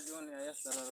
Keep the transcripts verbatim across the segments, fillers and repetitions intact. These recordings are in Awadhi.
जोन है सर।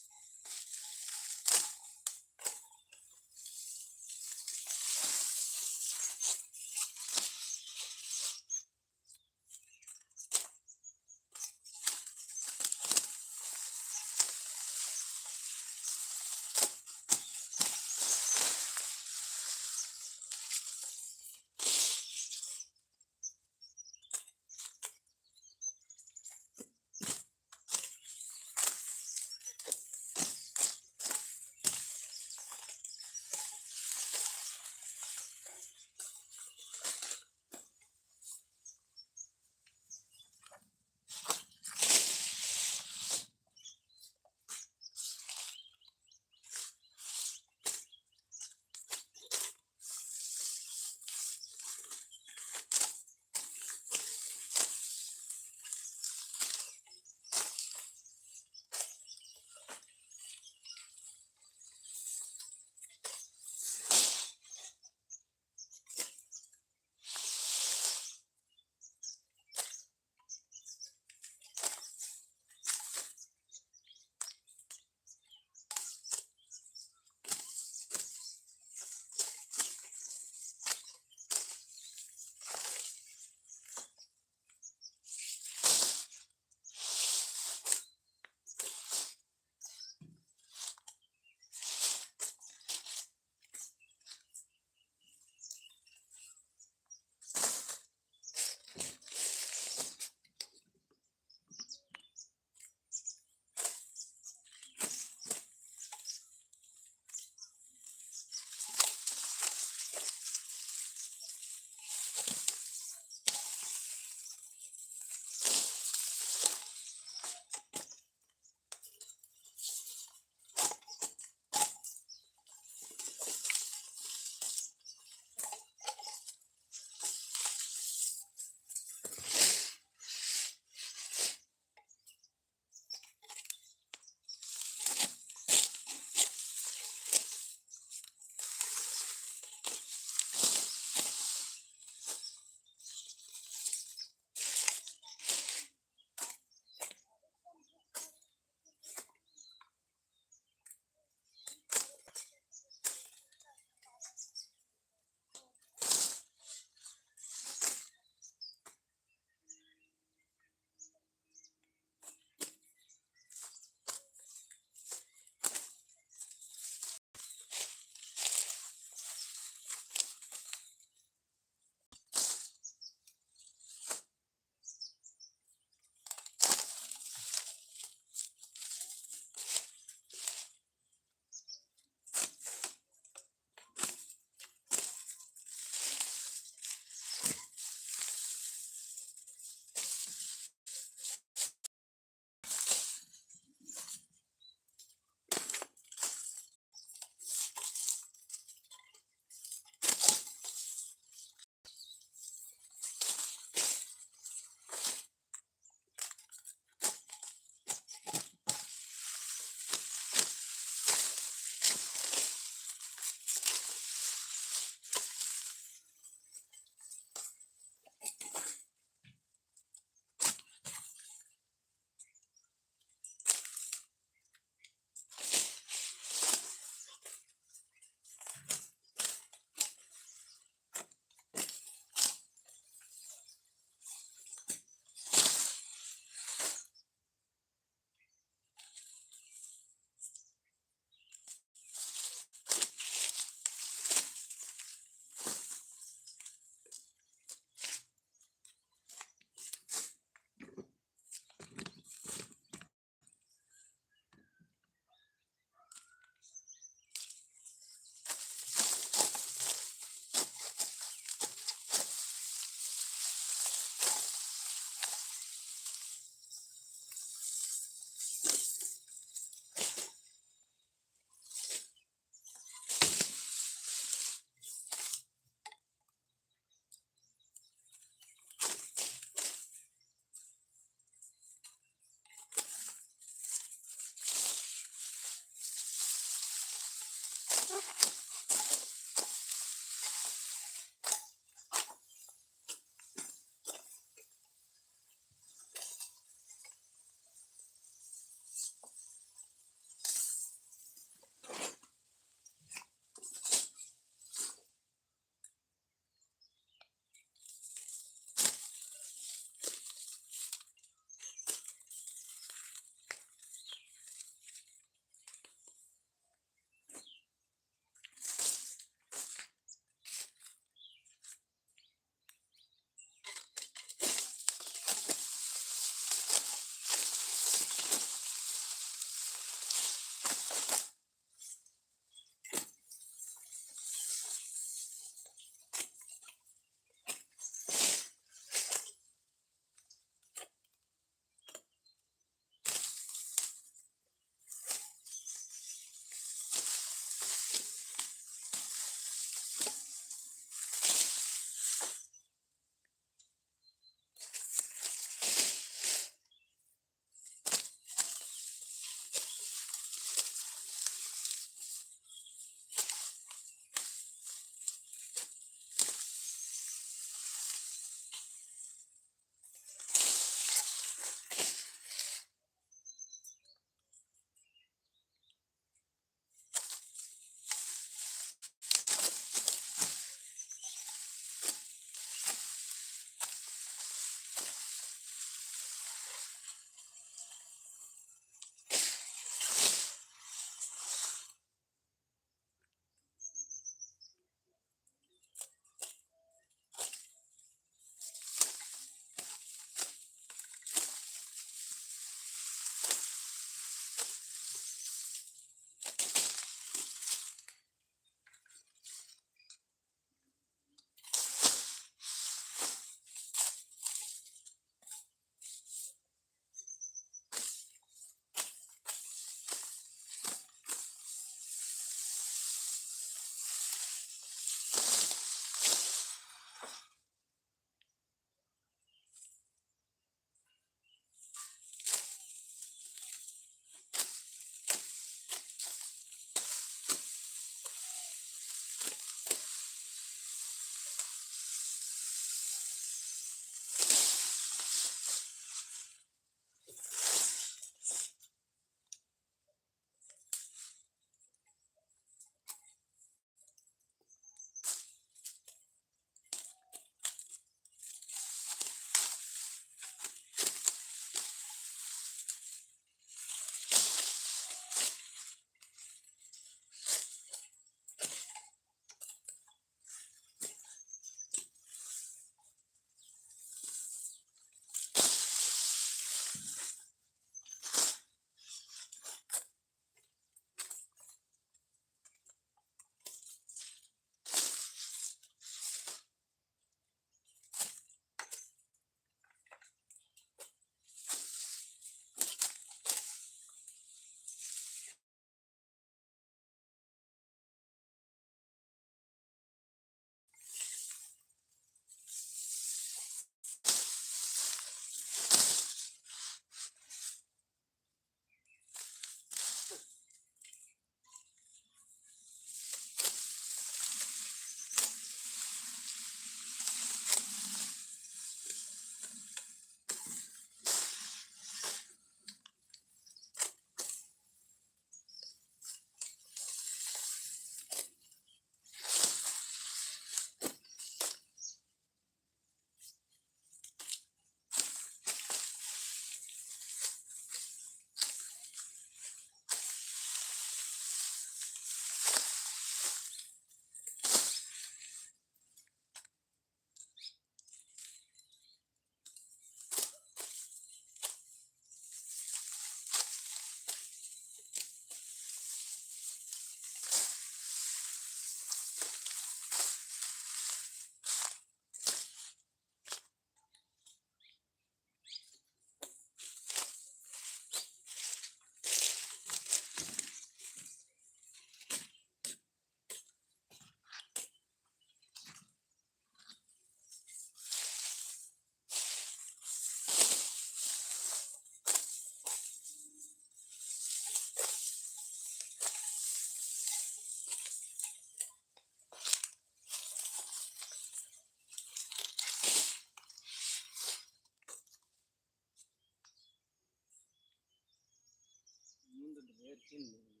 तीन दिन में।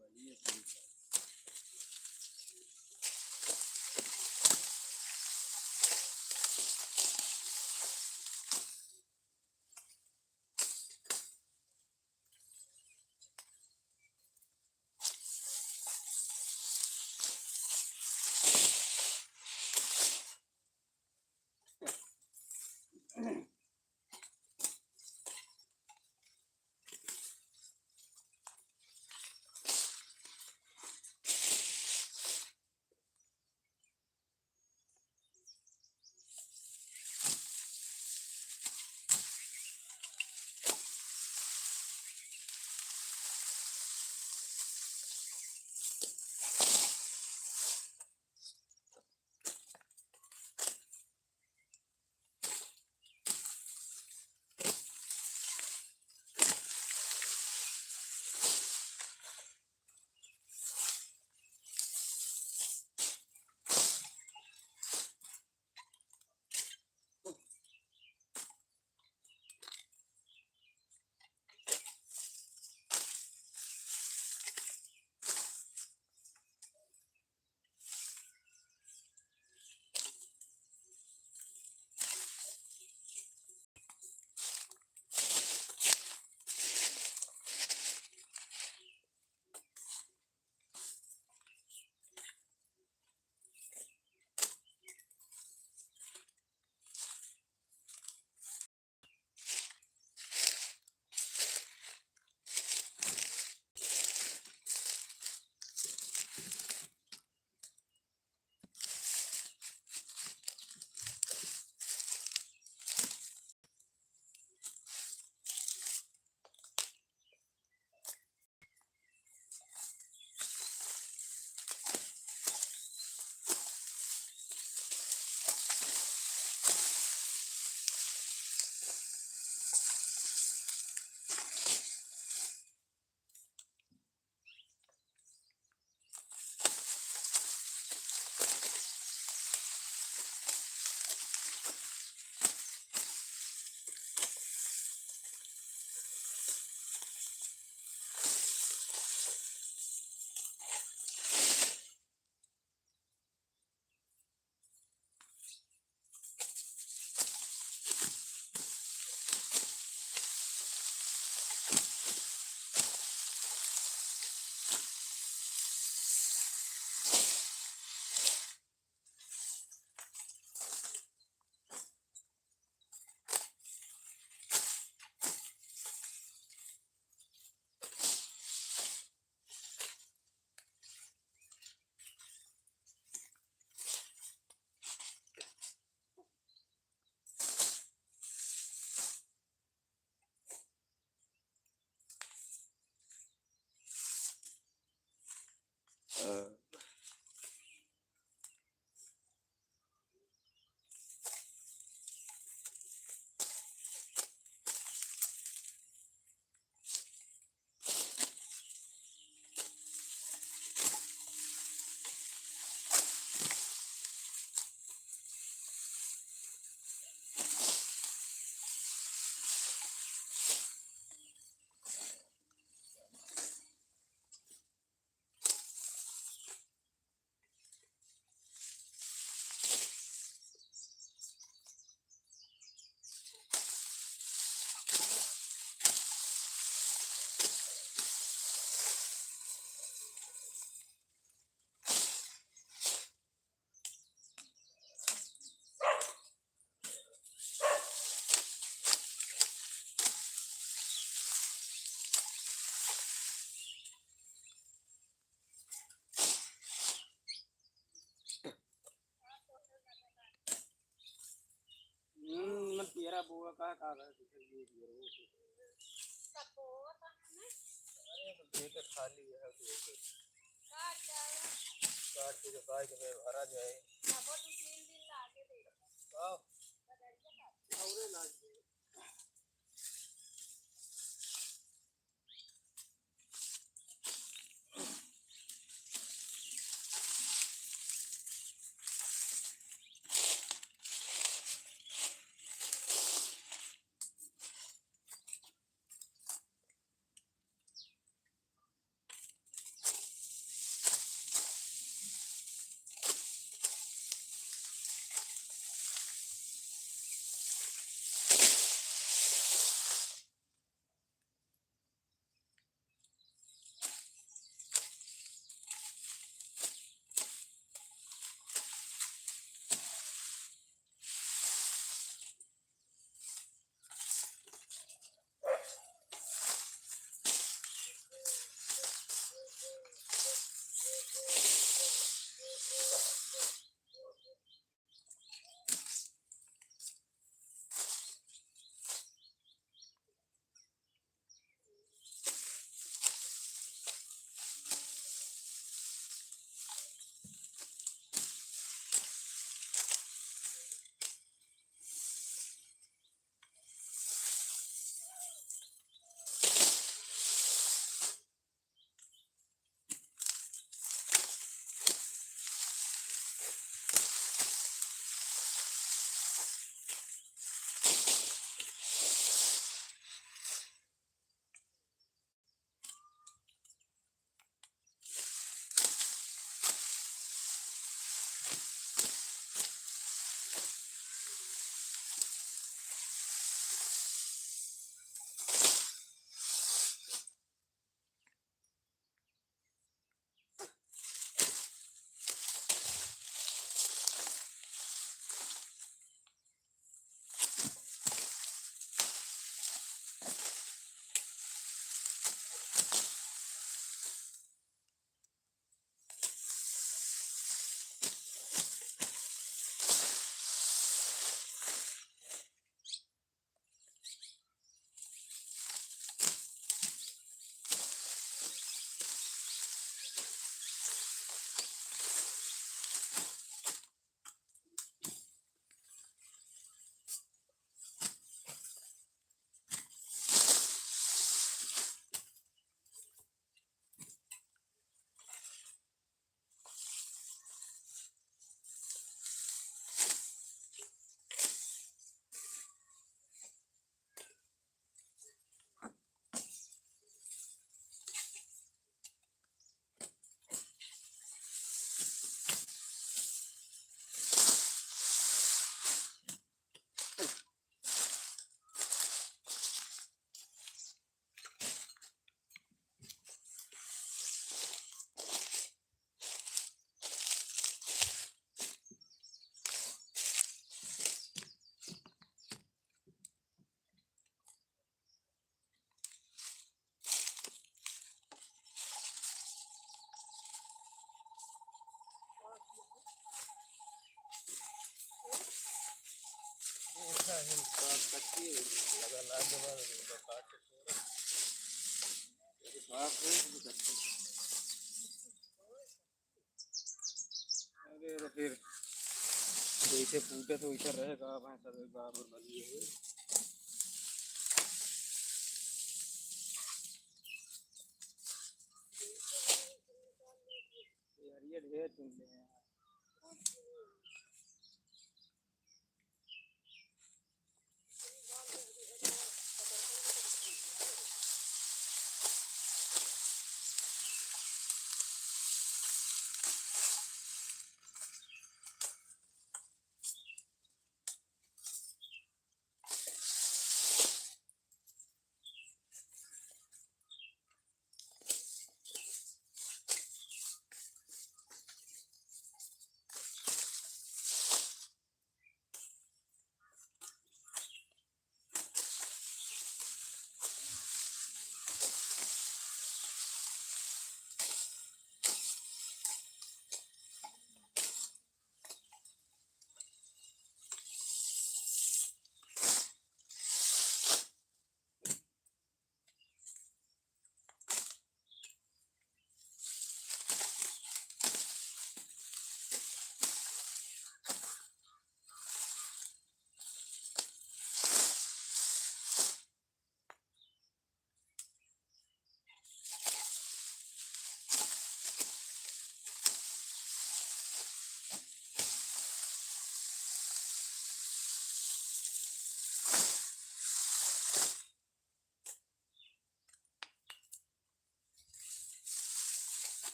बढ़िया, ठीक है। हम्म, मन पियरा बोआ का, का, का, का, ये पियरा बोआ। अरे, तो खेत खाली है, तो ये तो काट जाए। काट के जो खाए के भरा जाए। अब दो तीन दिन लागे दे। का? अरे लागे। बात कच्ची है, लगा लाग के बाद उनका काट के छोड़ा। ये बात है, ये कच्ची। अरे, तो फिर जैसे फूटे तो वैसे रहेगा, अब सब एक बार और बनी है। ये हरियर ढेर चुन ले हैं।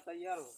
तैयार हो।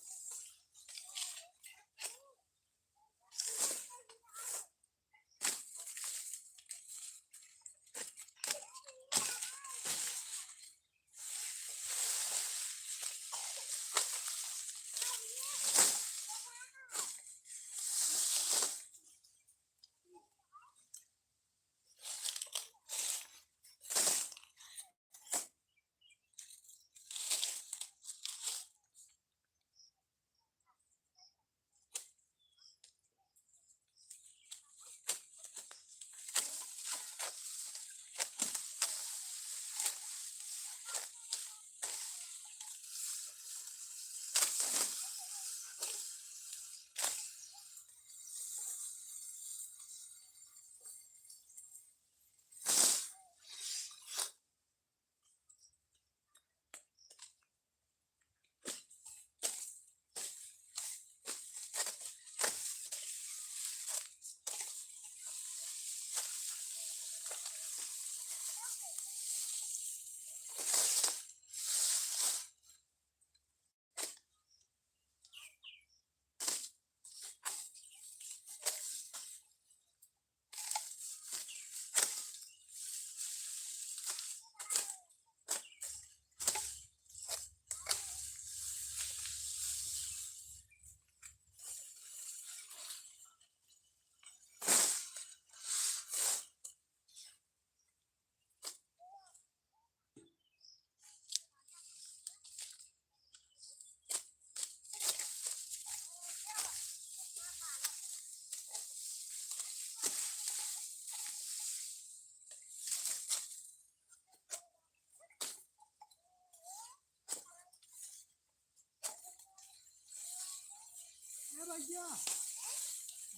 ए भैया,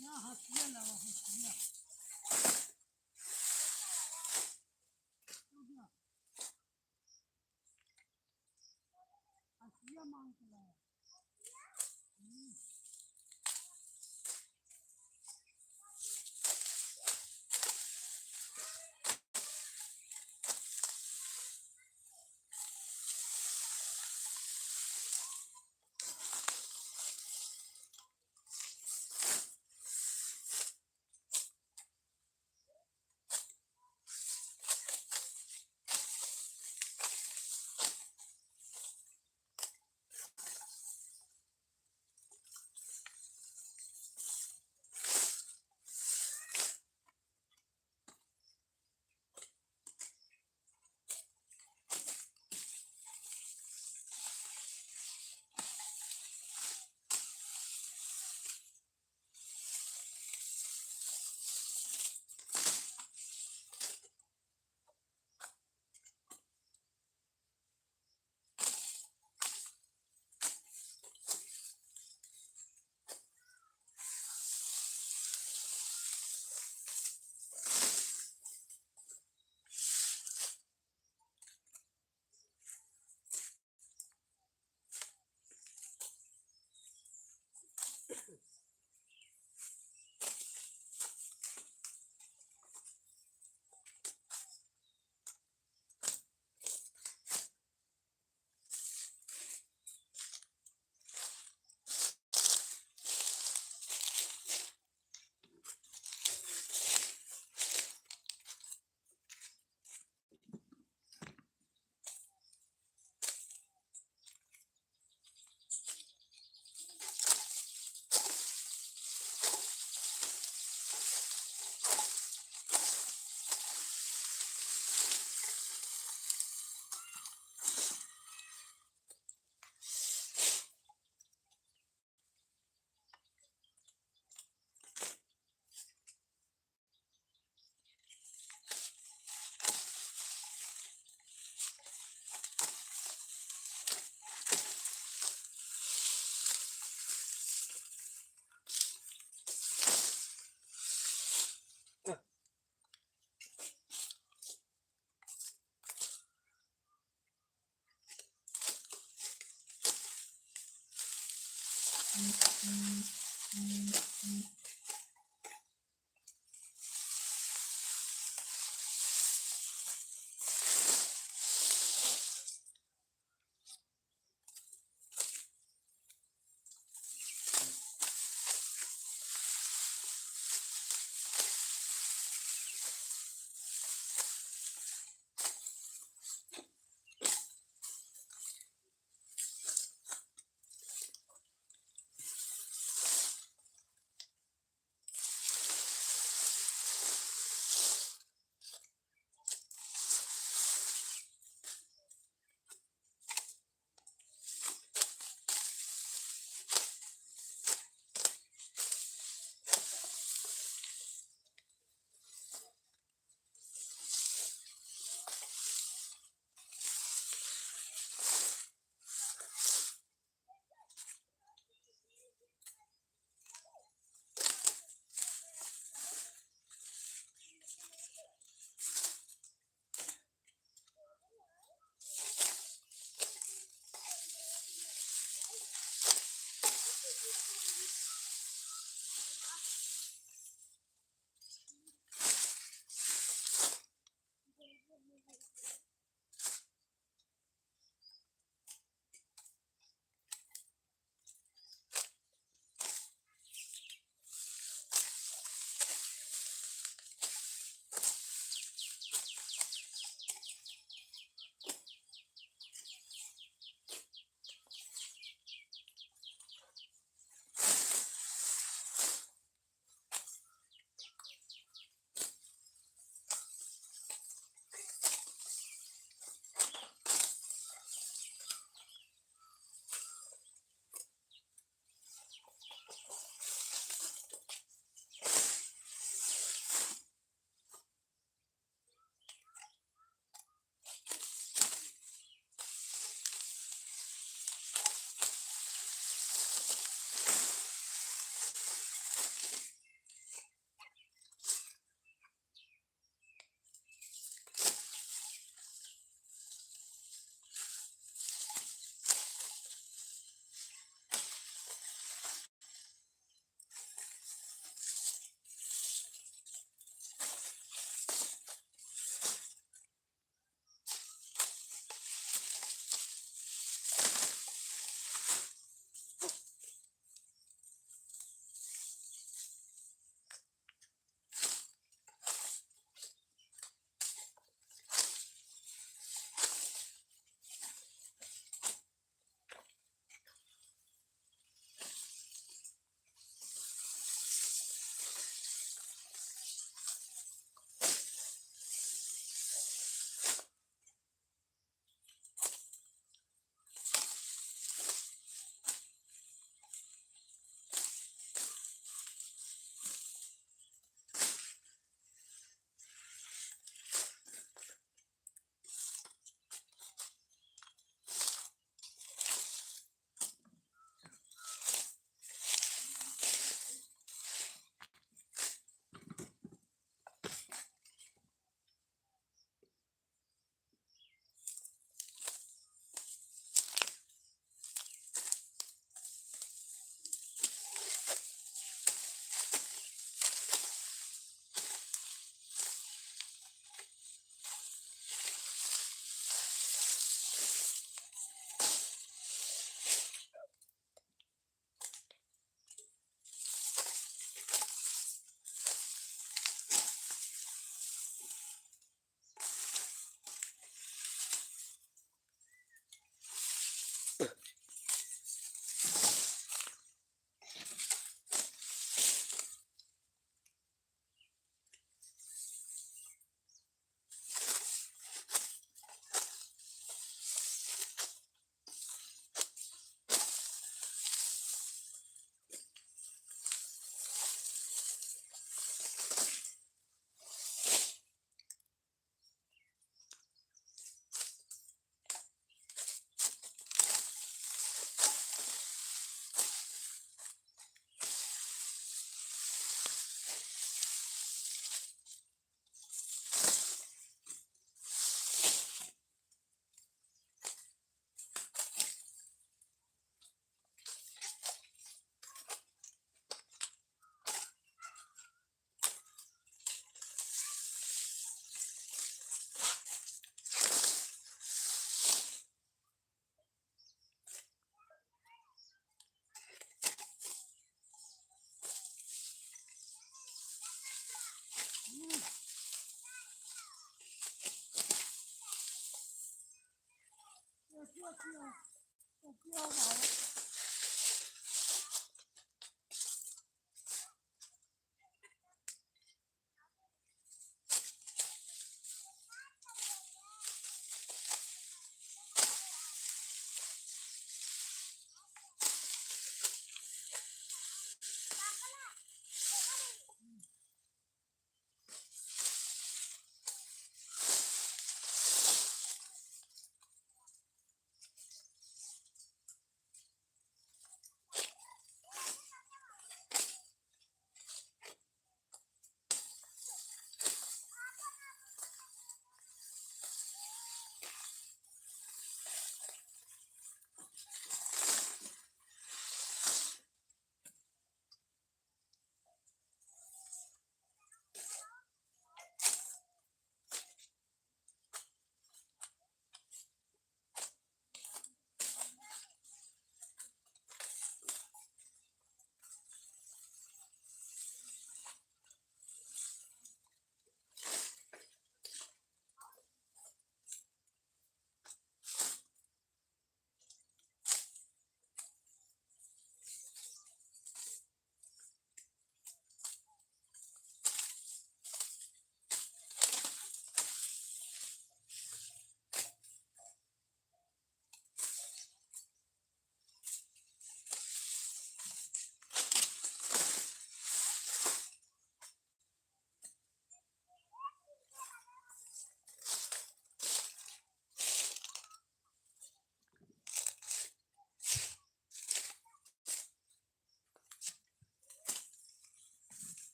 यहाँ हंसिया लावा, हंसिया। हंसिया मांग के लावा। हम्म।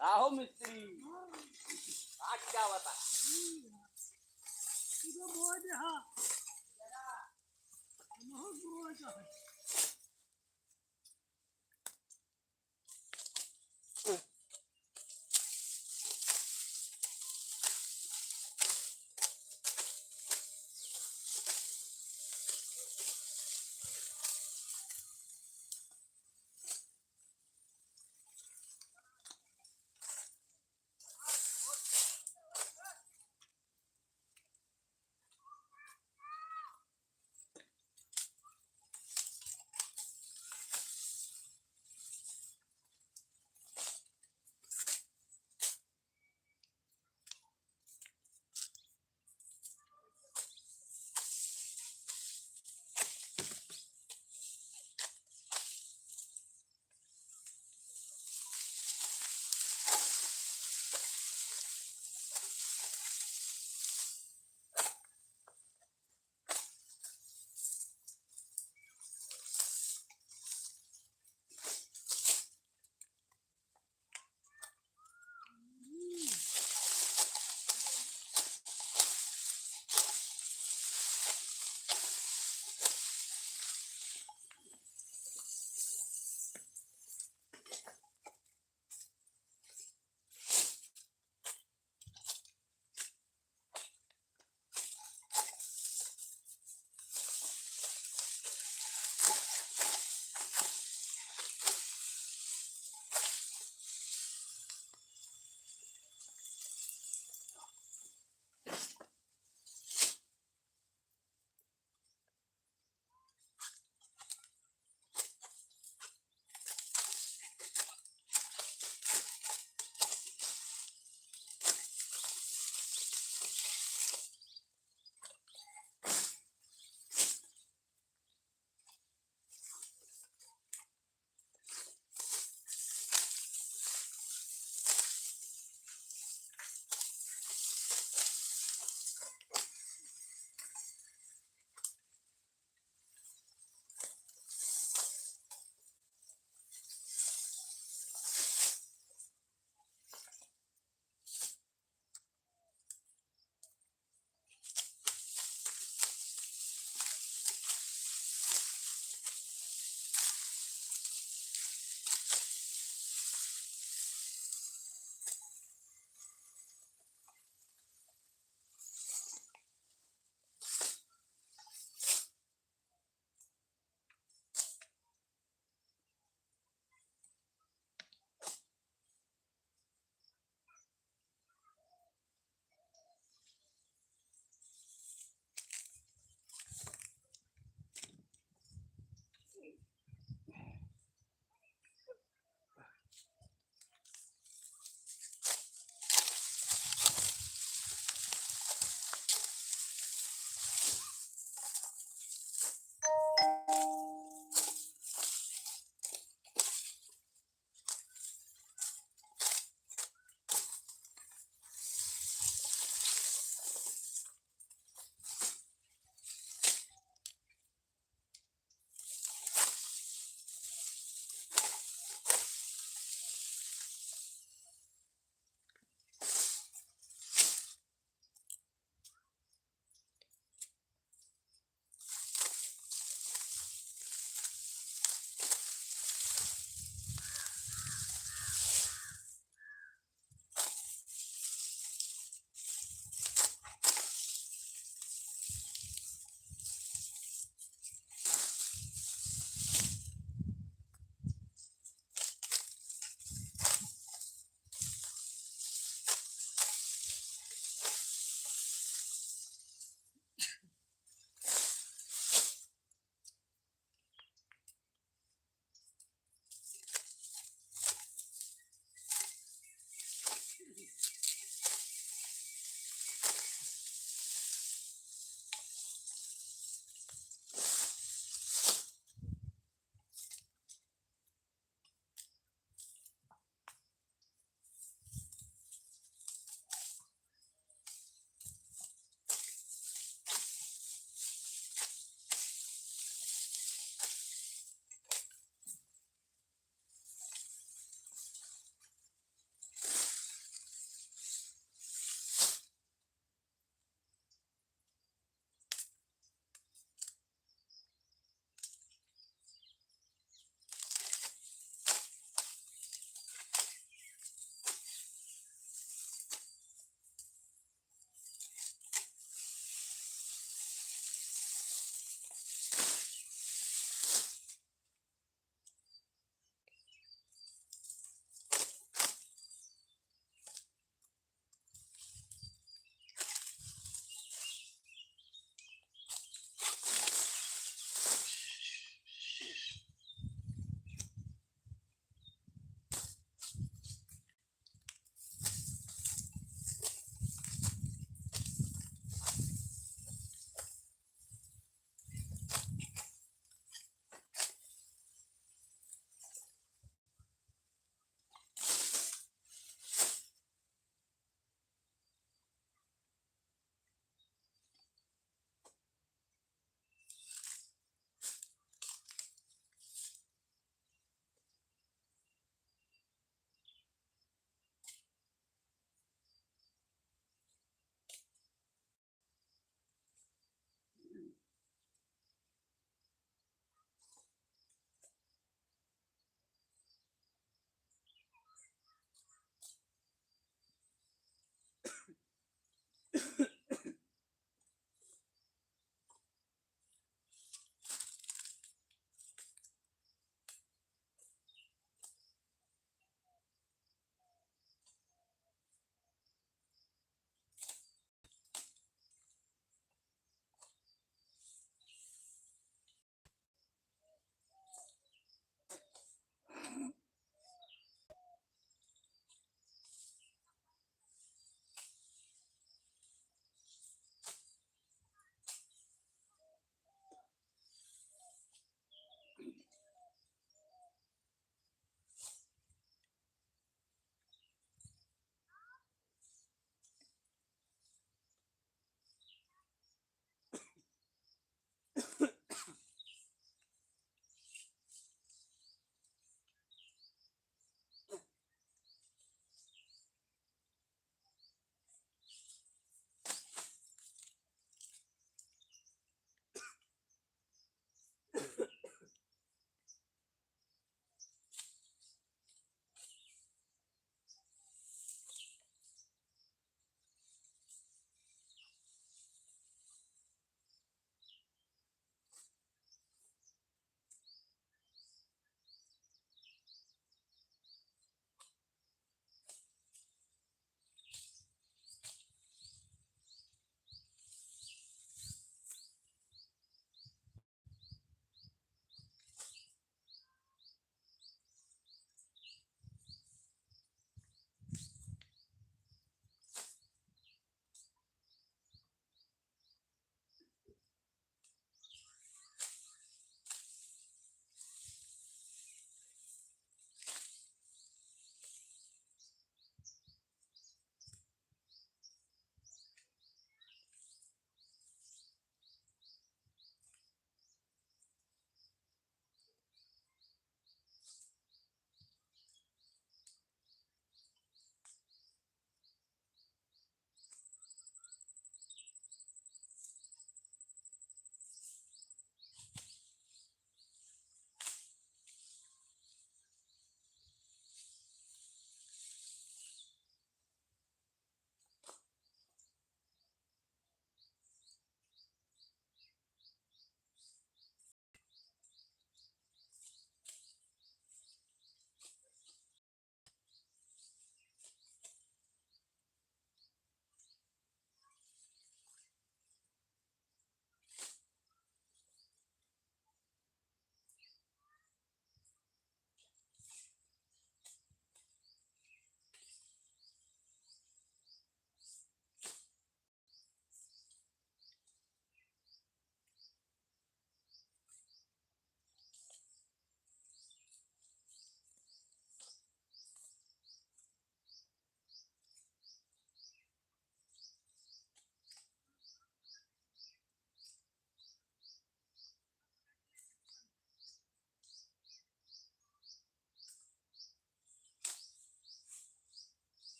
राहो मिस्त्री, आज क्या बता? इधर बोल दे, हाँ। बहुत बोल दे।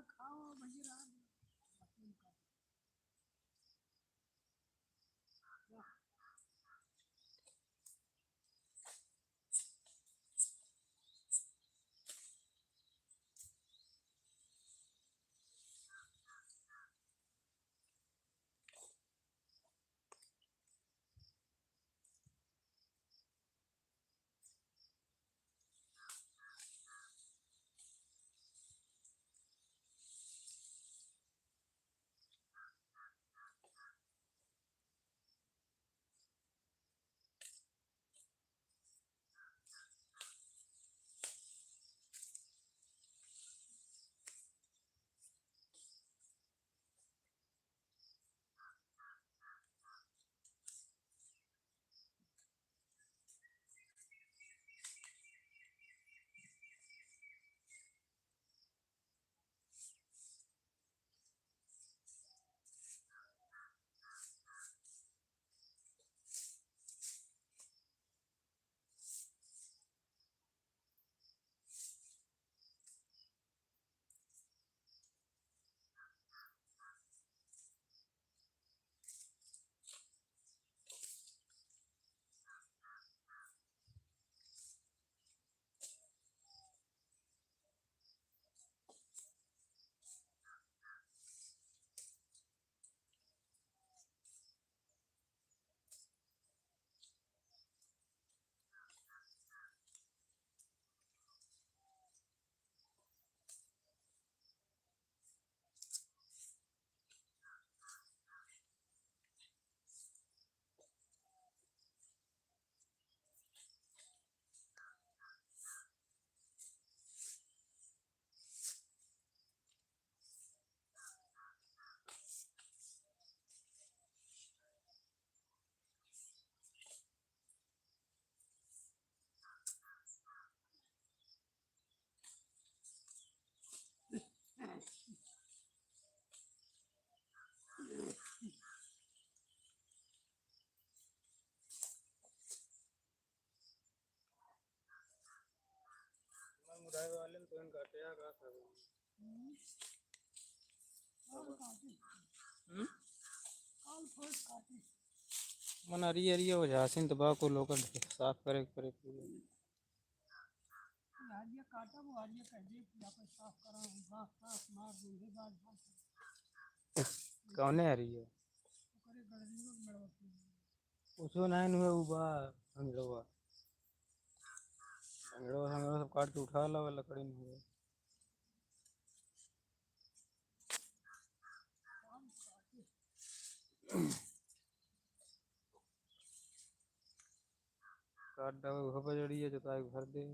खाओ भैया। मुराई वाले तो इनका टेहा का था। हम्म? हम्म? काल फर्स्ट काटी। मन अरी अरी हो जासिन तो बा को लोकल साफ करे के पड़े पूरे। हरिया काटा वो हरिया कह दे कि आप साफ करा, घास घास मार दे, ये बात बात। कौने हरिया? ओकरे गड़रियों के मड़वा के। कुछो नहीं हुए, उ बा अंगड़वा। अंगड़वा, अंगड़वा सब काट के उठा लावा, लकड़ी नहीं हुए। काट डावे, उहो पर जड़ी है, जोताई भर दे।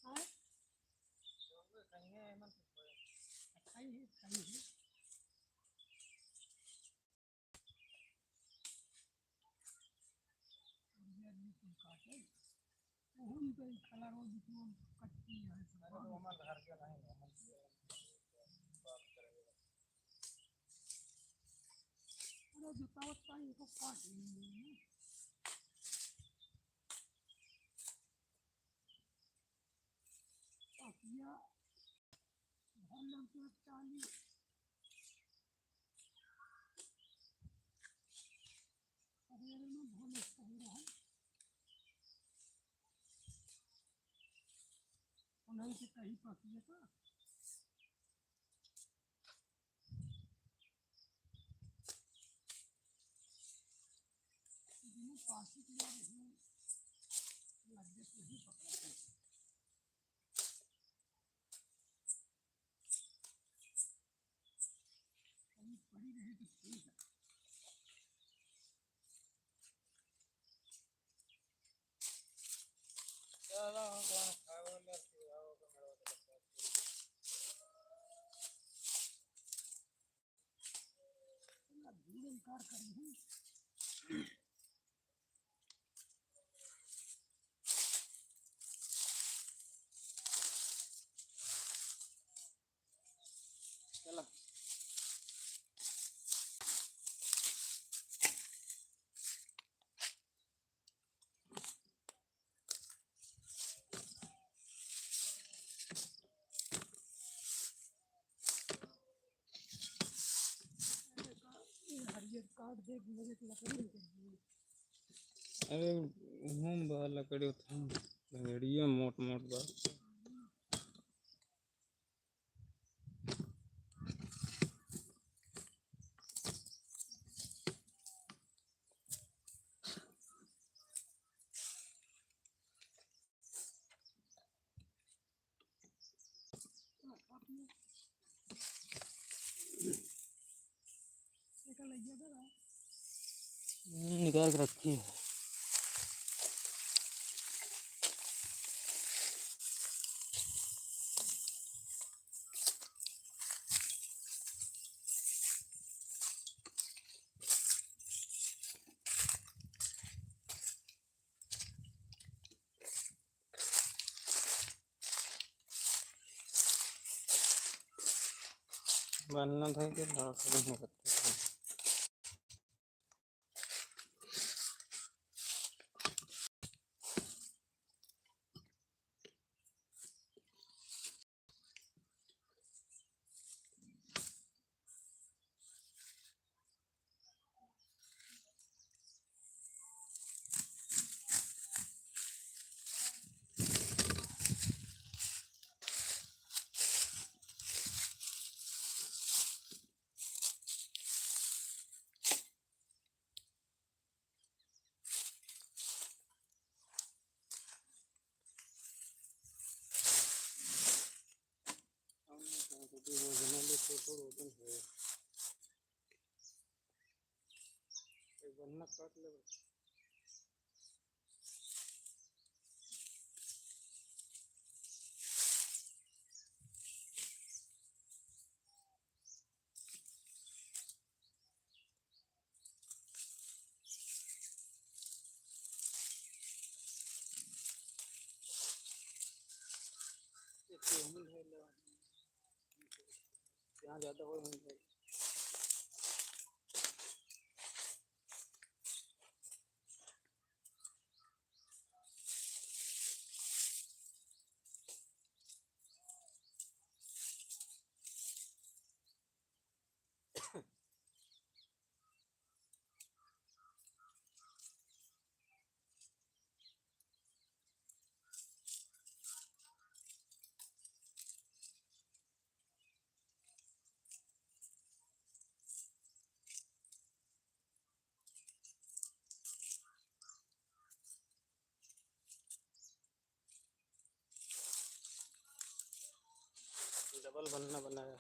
हाँ? खाई है, खाई है। ओहू में तो एक कलर हो, जिसमें कच्ची है। अरे, तो हमारे घर के नहीं, हम बात करेंगे। अरे, जोतावत का इनको काट लेंगे। पसिया भर लग के चाली। सवेरे में भोले सही रहे। उन्हीं से कही पसिया का। ठीक नहीं है, इसमें लगभग नहीं पकड़ा है। कहीं पड़ी रहे तो ठीक है। चलो, हम कौन खावे ले, तू आओ, तो मेरे को तो लगता है। चला। अरे, हम बा लकड़ी उठा, लकड़िया मोट मोट बा। हम्म, निकाल के रखी है। बनना था कि थोड़ा सा भी नहीं करते। एक बन्ना काट ले। यहाँ ज्यादा हो, डबल बन्ना बनाया।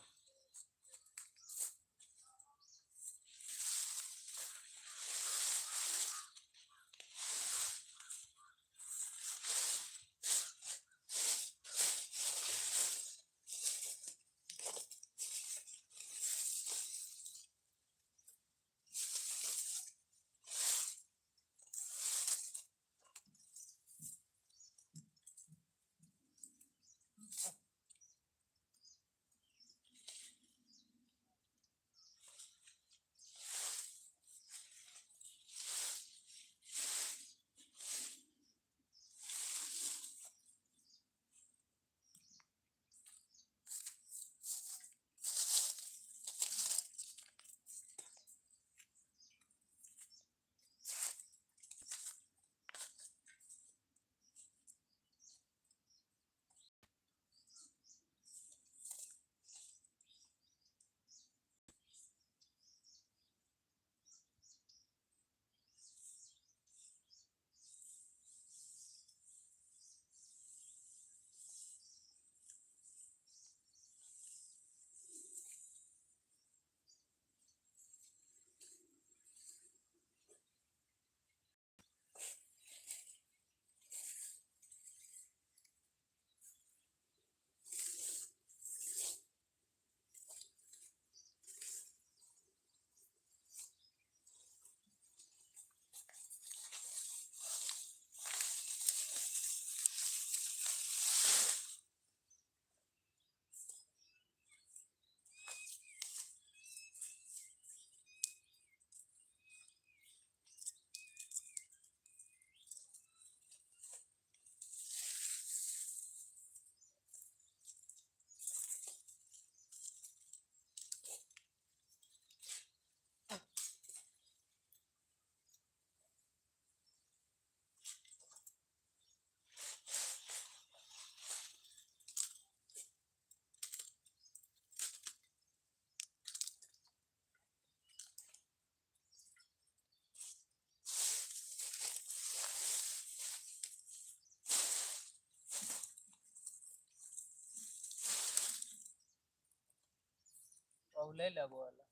अब ले ले वो वाला।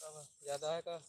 अब ज्यादा है का?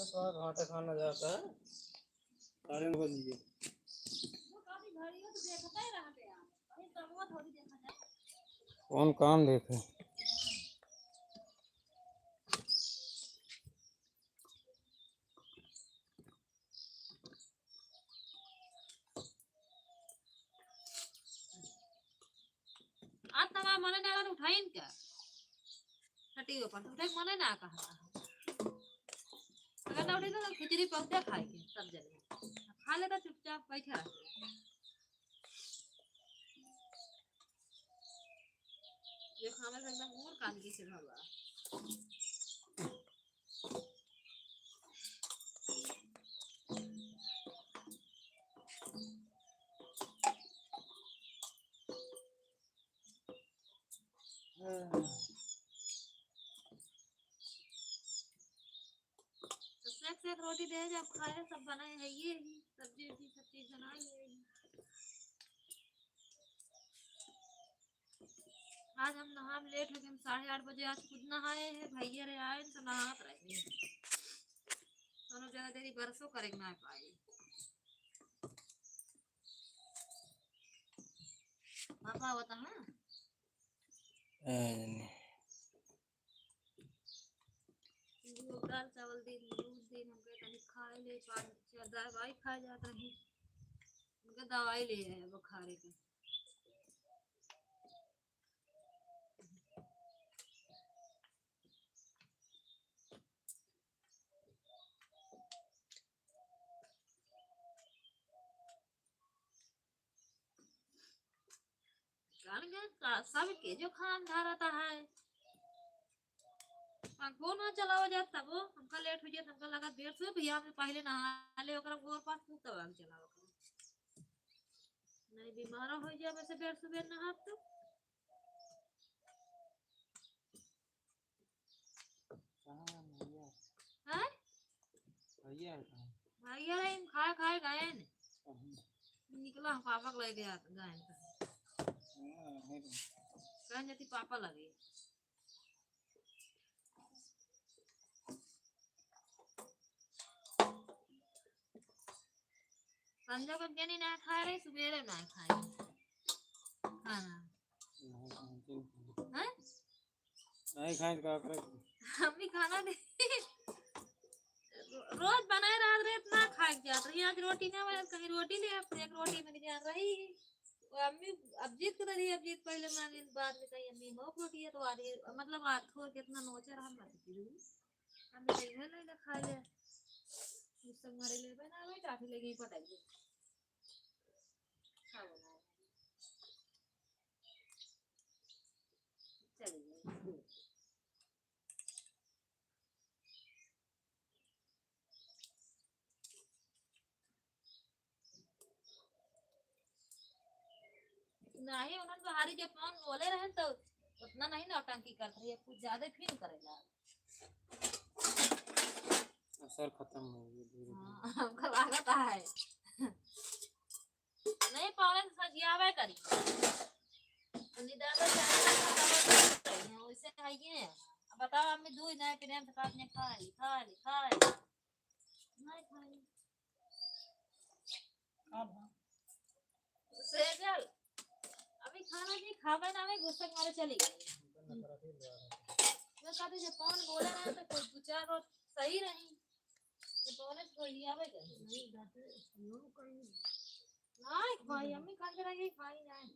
बस, और घाटे खाना जाता है। साढ़े नौ बज गए। कौन काम देखे? आज तमार मने ना उठाइन का? हटियो पर उठे के मने ना कहा। अगर ना उठे तो खिचड़ी पहुँचा खाए के सब जने। खा लेता चुपचाप बैठा। ये खाना से एकदम और कान की से भरवा। तो सेक सेक रोटी दे जब खाए, सब बनाए है ये ही, सब्जी उब्जी सब चीज बनाए है ये ही। आज हम नहा लेट हो गए, हम साढ़े आठ बजे आज खुद नहाए हैं, भैया रे आए तो नहात रहे। दोनों जगह देरी बरसों करे ना पाए। पापा होता है। ए, दूध, दाल चावल दिन, दूध दिन हमके तनी खाए ले, पानी, दवाई खाए जात रही, उनके दवाई ले आए बुखारे के। जान गए का, सबके जुकाम धरता है। पंखो ना चलावा जात तबो हमका लेट हो जात, हमका लगा देर से भैया हमने पहले नहा ले, ओकरा गोर पास तू तब आग चलावा करो। नहीं बीमार हो जाए वैसे बेर सुबेर नहाब तो। कहाँ है भैया? हैं? भैया है कहाँ? भैया है, इन खाए खाए गए ने। कहाँ? निकला हम पापा को लेके आ गए हैं। हाँ, है तो। कहाँ जाती पापा लगे? संजय को जनी ना खा रही, सुबेरे ना खाई खाना। नहीं खाई। हैं? नहीं खाई तो का करे? हम भी खाना नहीं। रो-, रोज बनाए रात रे इतना खा के जात रही। आज रोटी ना बने, कहीं रोटी ले आप, एक रोटी मिल जा रही। वो अम्मी अब जीत के रही, अब जीत पहले मांगे, बाद में कही अम्मी मौक रोटी है तो आधी, मतलब आध थोड़ के इतना नोचर हम रख दी। हम तो नहीं ना खा ले। मुझसे मारे ले बना भाई, काफी लगी पटाई। खाओ ना। चलिए। नहीं, उन्होंने बाहरी जब फोन बोले रहे तो उतना नहीं नौटंकी करत रही, कुछ ज्यादा फील करेला। असर खत्म हो गया धीरे धीरे। हाँ, हमका लागत है। नहीं, पौने तो सजियावे करी। निदान तो चाहे खत्म हो जाए, वैसे है ये। अब बताओ, अम्मी दूध नहीं पीने, बता दें, खा ली, खा ली, खा ली। नहीं खाई। अब हाँ। सेजल, अभी खाना नहीं खावे ना, मैं गुस्से के मारे चली गई। मैं कहते जब पवन बोले रहे तो कुछ दो चार रोज सही रही, तो पवन तो ही आवे गए। नहीं खाई, अम्मी खा के रही, खाई जाए।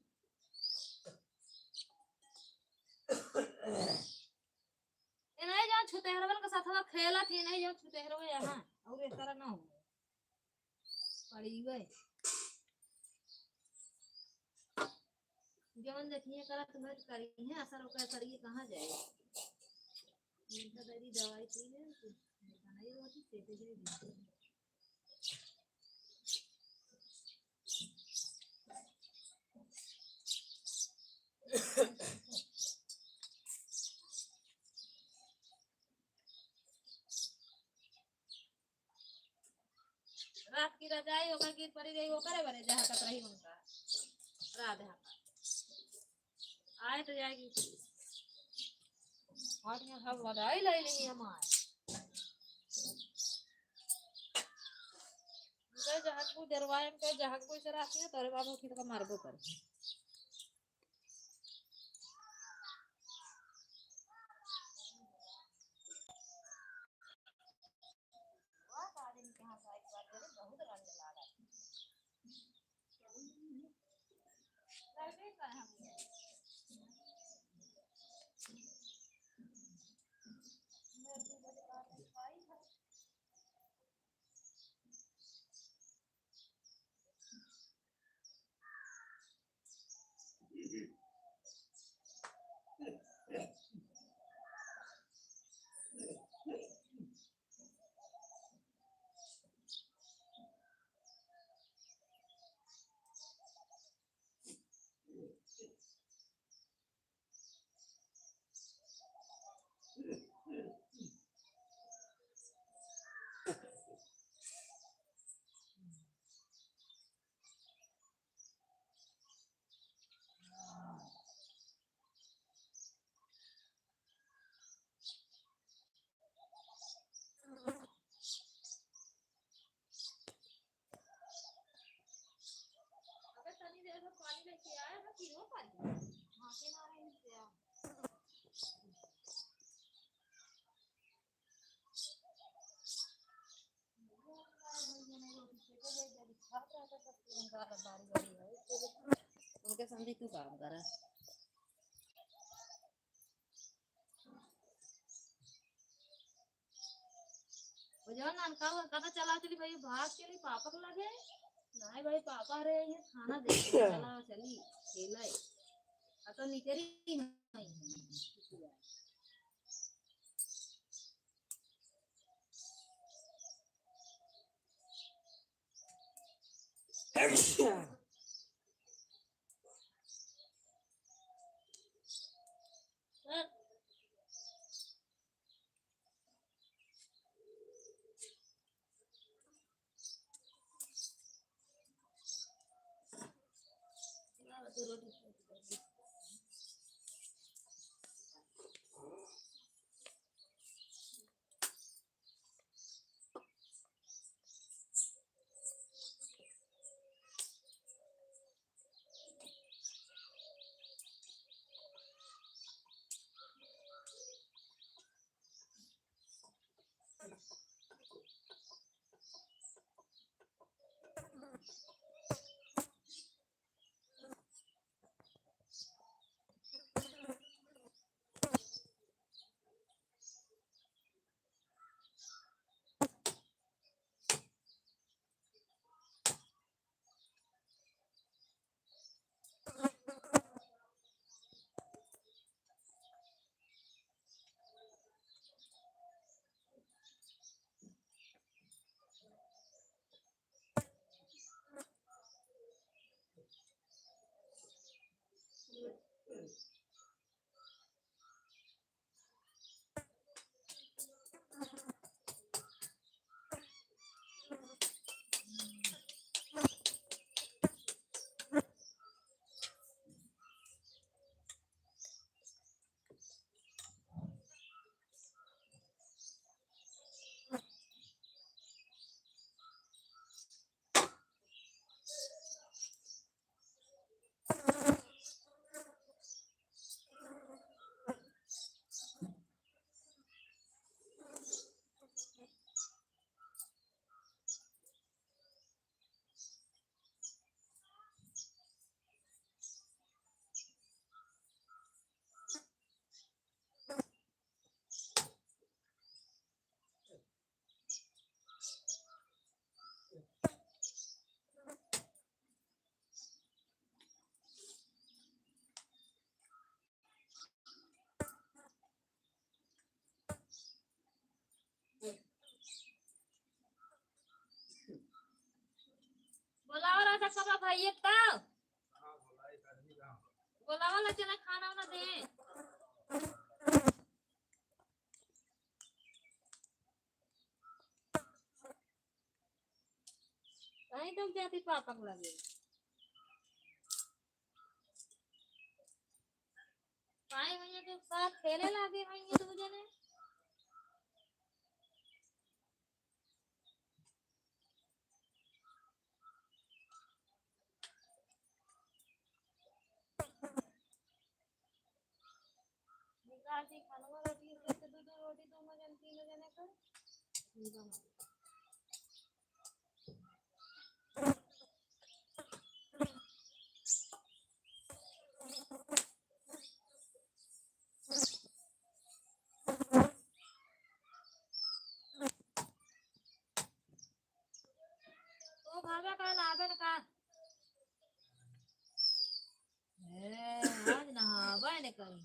ये नहीं जाओ छुतेहरवन के साथ खेला थी, नहीं जाओ छुतेहरवे यहाँ, और ये तरह ना हो। पड़ी गए। जवन देखिए करत हुए तो करी है, असर ओकर करिए कहाँ जाए। इनका दरी दवाई पी ले, तो बनाई रोटी, पेटे जाए। रात की रजाई ओकर गिर पड़ी रही, ओकरे बरे जहाँ तक रही उनका। रात है। आए तो जाएगी। और यहाँ सब लड़ाई लड़ ली हमारे। तू जरवाए में कहे जहाँ कोई से राखी है, तोरे बाबू की तो मारबो कर। अगर तनी देर में पानी लेके आए, तो पीनो पानी। हाँ, के ना रहे हैं, क्या? उनके संग तू काम करा। वो जो नानका हुआ, कहता, "चला चली भाई, भाग चली पापा के लगे।" नहीं भाई, पापा रहे हैं, खाना दे के चला चली, खेले। अब तो निकली नहीं। बोलाओ राजा कबा भाई एक तो। बोलाओ ला चला खाना वाना दे। कहीं तुम जाती पापक लगे। पाए भैया के साथ खेले लागे भैया दो जने। चाची खाना रोटी, एक से दो, दो रोटी, दो में जन, तीन जने कर। तो भागा का लागे न का? ए, आज नहाबे न करी।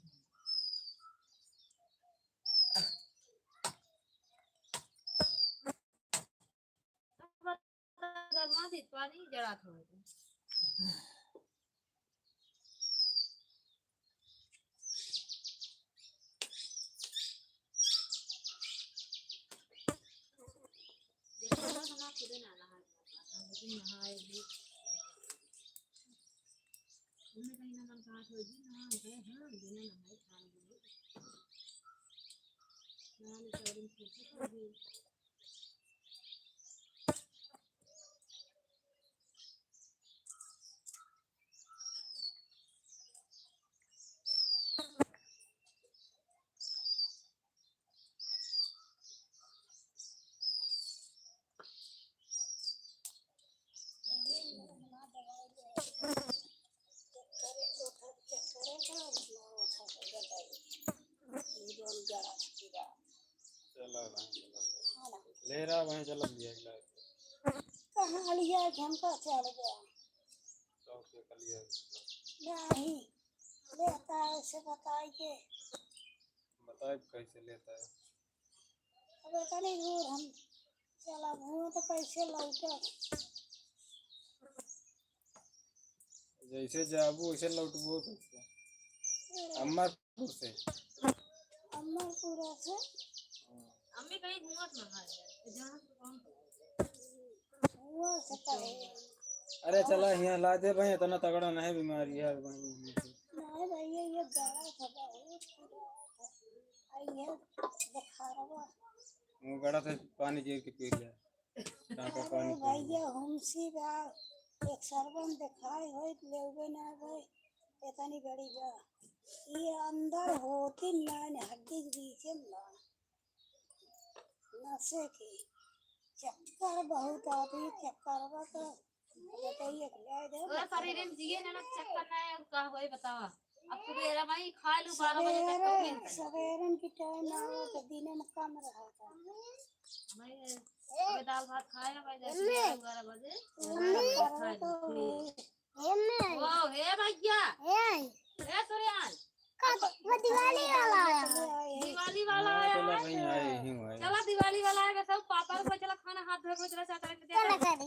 गरमा से पानी जरा थोड़ा। देखो ना, हम खुदे ना नहाए, हम खुदे नहाए भी। हमने कहीं ना मन कहा थोड़ी दिन नहा, हम कहे, हाँ, बिना नहाए खा लिए। नहा ले, चार दिन फिर से कर दिए। चला भाई, चला। हाँ ना। ले रहा भाई, चला लिया, एक लाख। कहाँ लिया, झमका चल गया। शौक से कर लिया। नहीं, लेता है, उसे बताइए। बताए कैसे लेता है? अब इतनी दूर हम चला घूम तो कैसे लौटे? जैसे जाबू वैसे लौटबू कैसे? अरे। अमरपुर से। अमरपुर से? अम्मी कहीं घूमत ना है, जहाँ से कौन हुआ से पहले। अरे चला हियाँ ला दे भाई, इतना तगड़ा नहीं बीमारी है भाई। नहीं भाई, ये, ये बड़ा था, बहुत बड़ा था। आ, ये बुखारवा। वो गड़ा से पानी गिर के पी लिया। टाँका अरे पानी पी लिया। भैया, हमसी बा, एक सरवन देखाए होई, लेवे ना गए, इतनी बड़ी बा। ये अंदर होती ना, हड्डी के बीच में बा। नशे की चक्कर बहुत आती, चक्कर बा तो बताइए, खिलाए दे। तोरा शरीर में जिए ना, ना चक्कर ना है, का होई बतावा। अब सुबेरा भाई खा लू, बारह बजे तक तो सवेरे, फिर। सवेरन की टाइम आवा तो दिन में कम रहा था। भाई, अबे दाल भात खाए, भाई, दस, ग्यारह, बारह बजे। मम्मी। बारह बजे खा लू, फिर। ए माई। ओ, हे भैया। ए। ए सूर्यान। का, वो दिवाली वाला आया है। दिवाली वाला हाँ, आया चलो है। भाई, आए ही हूँ, आए। चला दिवाली वाला आया है, सब पापड़ को चला खाना हाथ धो के चला चाचा के दे। चला कर दे।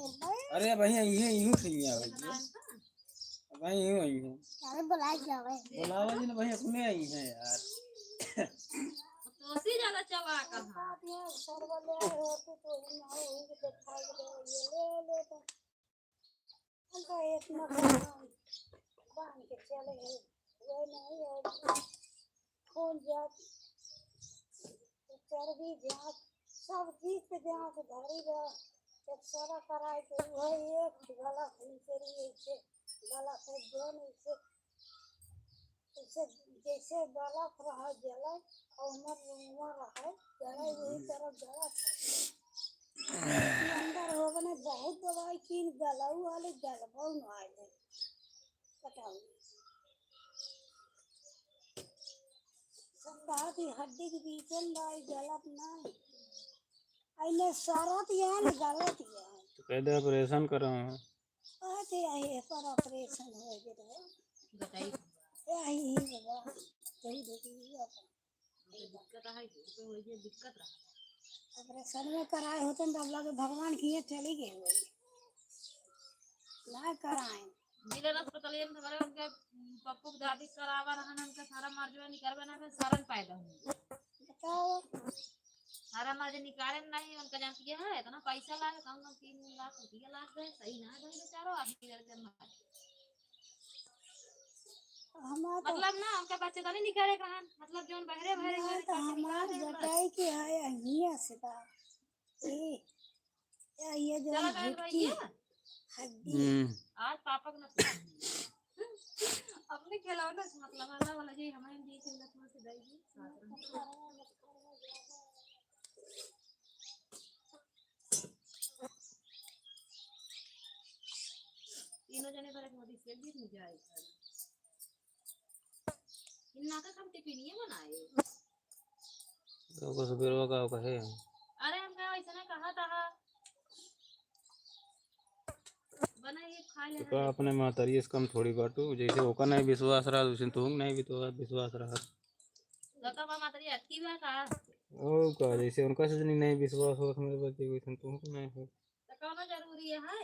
अरे भैया, ये यूं खइया भैया। भाई, यूं आई हूँ। अरे बुला के आओ भाई। बुलावा जी ने भाई, अपने आई हैं यार। तो उसी ज्यादा चला कहाँ? हमका एक मकान बांध के चले गए, वो नहीं है। खून जांच, चर्बी जांच, सब चीज के जांच धरी बा। एक्सरे कराए के वह एक गला खुंचरी ऐसे गला से दोन ऐसे जैसे, जैसे गलत रहा जलत, और उमर उमर रहा जलत, यही तरह गलत है। अंदर हो गने बहुत दवाई कीन, गलऊ वाले गलबऊ न आए। बताओ। सब कहा कि हड्डी के बीच में भाई गलत ना है। अइने सरत यहाँ न गलत यहाँ। तो कह दे ऑपरेशन करो। कहते हैं, "एकर ऑपरेशन हो गए रहे।" बताई। यही ही बाबा, यही देखिए अपन। तो दिक्कत है, ये तो हो गया, दिक्कत रहा। ऑपरेशन में कराए होते न, तब लगे भगवान किए चली गए होई। ना कराए। जिला अस्पताल में हमारे उनके पप्पू के दादी करावा रहन, उनके सारा मर्जवा निकलवे ना, फिर सारन पैदा हुई। बताओ। हमारा मर्ज निकाले में नहीं, उनका जानती है, इतना पैसा लागे, कम से कम तीन लाख रुपया लाग गए, सही ना गए बेचारो, अभी लड़के मार। हमार तो मतलब ना, उनका बच्चे तो नहीं निकाले कहाँ, मतलब जौन बहरे बहरे ना, गए, तो बच्चे हमार निकाले ना। जटाई के है, हियाँ से बा। ए, या ये जो चला गए हड्डी, भैया। हड्डी। हम्म। आज पापा को ना अपने खिलौना से मतलब, वाला, वाला जी, हमारे लिए खिलौना से दे दी। तीनों जने पर एक मोदी से भी नहीं जाए। इन्ना का हम टिफिनिए बनाए। तो को सुबेरवा का कहे। अरे, हम कहे वैसे ना कहा था। बनाइए, खा ले तो ना। का अपने महतारी से कम थोड़ी बाटू, जैसे ओका नहीं विश्वास रहा, वैसे तुम नहीं विश्वास, विश्वास रहा। तो का बा महतारी अटकी बा का? ओ का, जैसे उनका से नहीं, नहीं विश्वास हो, हमरे बच्चे को, वैसे तुमको नहीं हो। तो कौनो जरूरी है?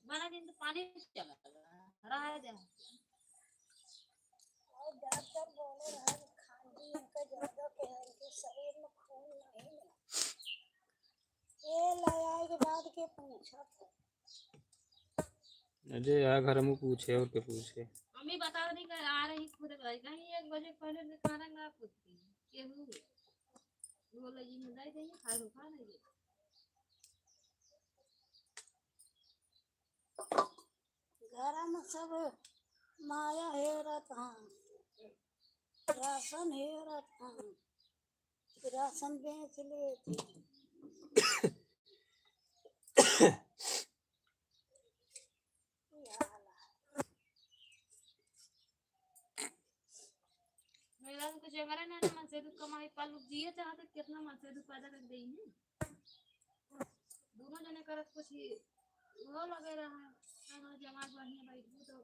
बारह दिन तो पानी चला रहा है, रहा है जा। और डॉक्टर बोले रहे कि खांसी इनका ज्यादा के है, इनके शरीर में खून नहीं है। ये ले आए के बाद के पूछा था। अजय, यहाँ घर में पूछे और के पूछे। मम्मी बता रही कि आ रही खुद भाई, कहीं एक बजे पहले से खाना ना पूछती। केहू बोला जी, मैं दे देंगे, खा लो, खा नहीं। घर में सब माया हेरत हैं, राशन हेरत हैं, राशन बेच लेती। मेरा तो कुछ अगर है ना, ना मन से दुख कमाई पालू जिए चाहते, कितना मन से दुख पैदा कर गई है। दोनों जने करत कुछ ही वो लगे रहा, हमारे जमात बढ़िया बैठू तो।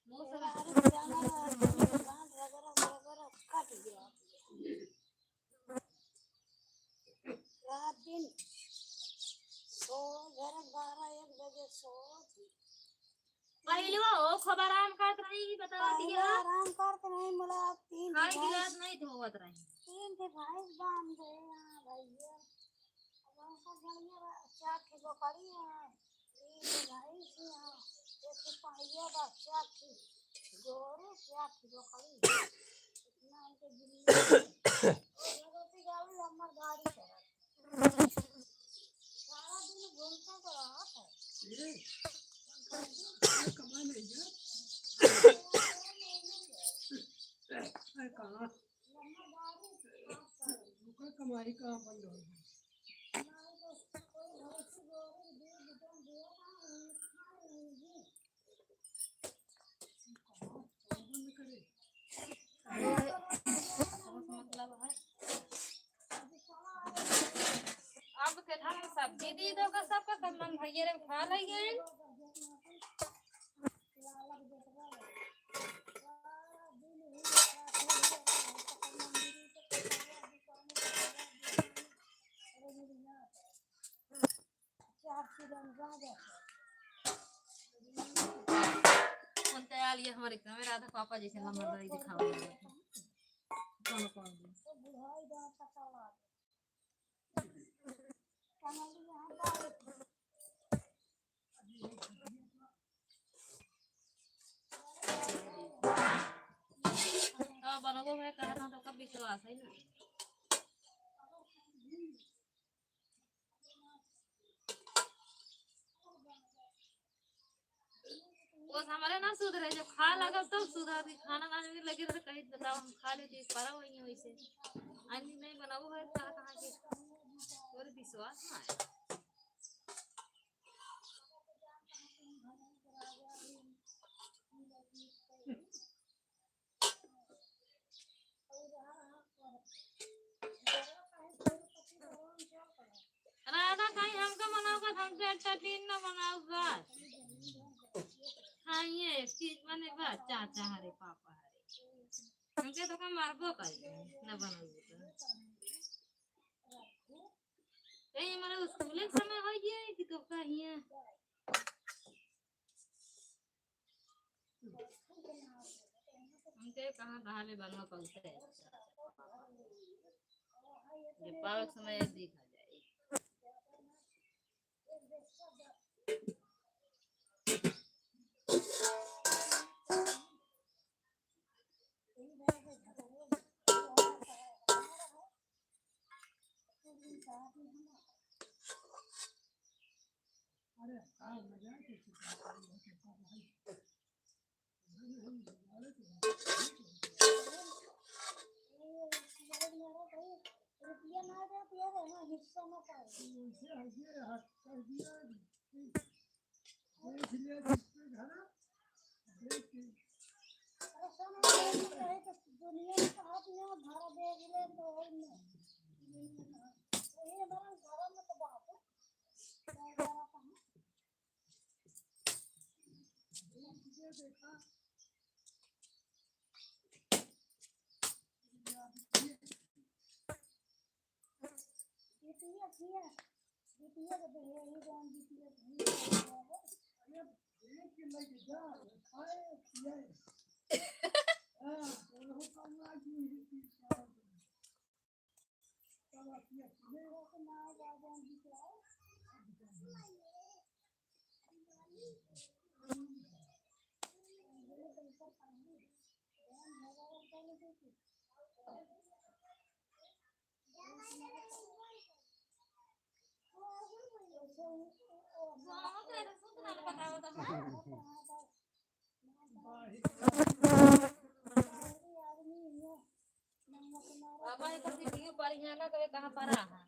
मुंह से मेहरारू जाना रहा, गांठ रगड़ा, रगड़ा कट गया। रात दिन सो, घर बारह एक बजे सो थी। पहले वो खूब आराम करत रही, बता पहले दिया। आराम करत रही, मुला तीन खाई भैंस, गिलास नहीं धोवत रही। तीन ठे भैंस बांध दे, हाँ भैया। अब हमको बढ़िया बा, चार ठे बकरी है, तीन ठे भैंस है, एक ठे पहिया बा, चार ठे गोरू, चार ठे बकरी। इतना हमके जिंदगी, वो भगवती गाँव में हमार गाड़ी चला। सारा दिन घूमता तो रहत है। ये, ये कमाई नहीं है। अरे कहाँ? ओकर कमाई कहाँ बंद हो गई? मतलब है। अब के धान में सब्जी दी दो का सबका, सब मन भैया रे खा लेंगे। कौन तैयार ये हमारे कैमरा था, पापा जैसे नंबरदारी दिखाओ। कौन, कौन? हाँ, बनबो है, कहा था तो कब विश्वास है ना। वो हमारे ना सुधरे, जब खाए लागब तब सुधरती, खाना ना जब लगे रहे कहीं बताओ हम खा लेती, पर वही वैसे आदमी नहीं बनाबो है, कहा कहाँ के, और विश्वास ना है। राधा कहीं हमका मनाओ बस, हमसे अच्छा दिन न मनाओ बस। हाँ, ये एक चीज बने बस, चाचा हरे, पापा हरे। हमके तो का मारबो कर, न बनाओ तो। कहीं हमारे स्कूल के समय हो गया है कि तो कहीं है। हमके कहाँ कहाँ ले बनवा पहुँचते हैं। ये पावक समय दिखा जाए। रुपया ना दे, दे दे ना, हिस्सा ना पाए। वैसे आगे हाथ कर दिया, देख लिया जिसके घर, देख के। अरे सुन, कहे तो दुनिया में तो हाथ में भरा दे दिले तो है ना। वही हमारा घर में तो बात है। बाबा, एकर वीडियो बढ़िया ना, तो ये कहाँ पर रहा?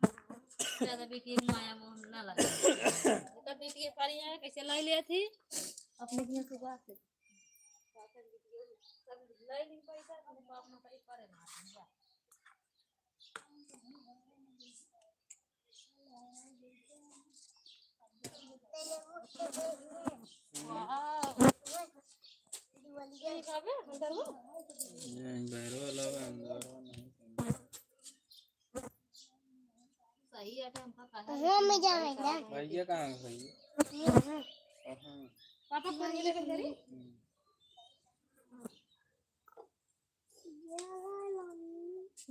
ज्यादा वीडियो में माया मोह ना लगे। एकर वीडियो बढ़िया है, कैसे लाई लिया थी? अपने घर के बात है। सब लाई ली पैसा, अपने बाप में कहीं करे ना। ये अंदर वाला बा, अंदर वाला नहीं। सही है, तो हमका कहा हम जाएगा। भैया कहाँ है भैया? हम्म। कहाँ? पापा फोन लेके घरी? हम्म।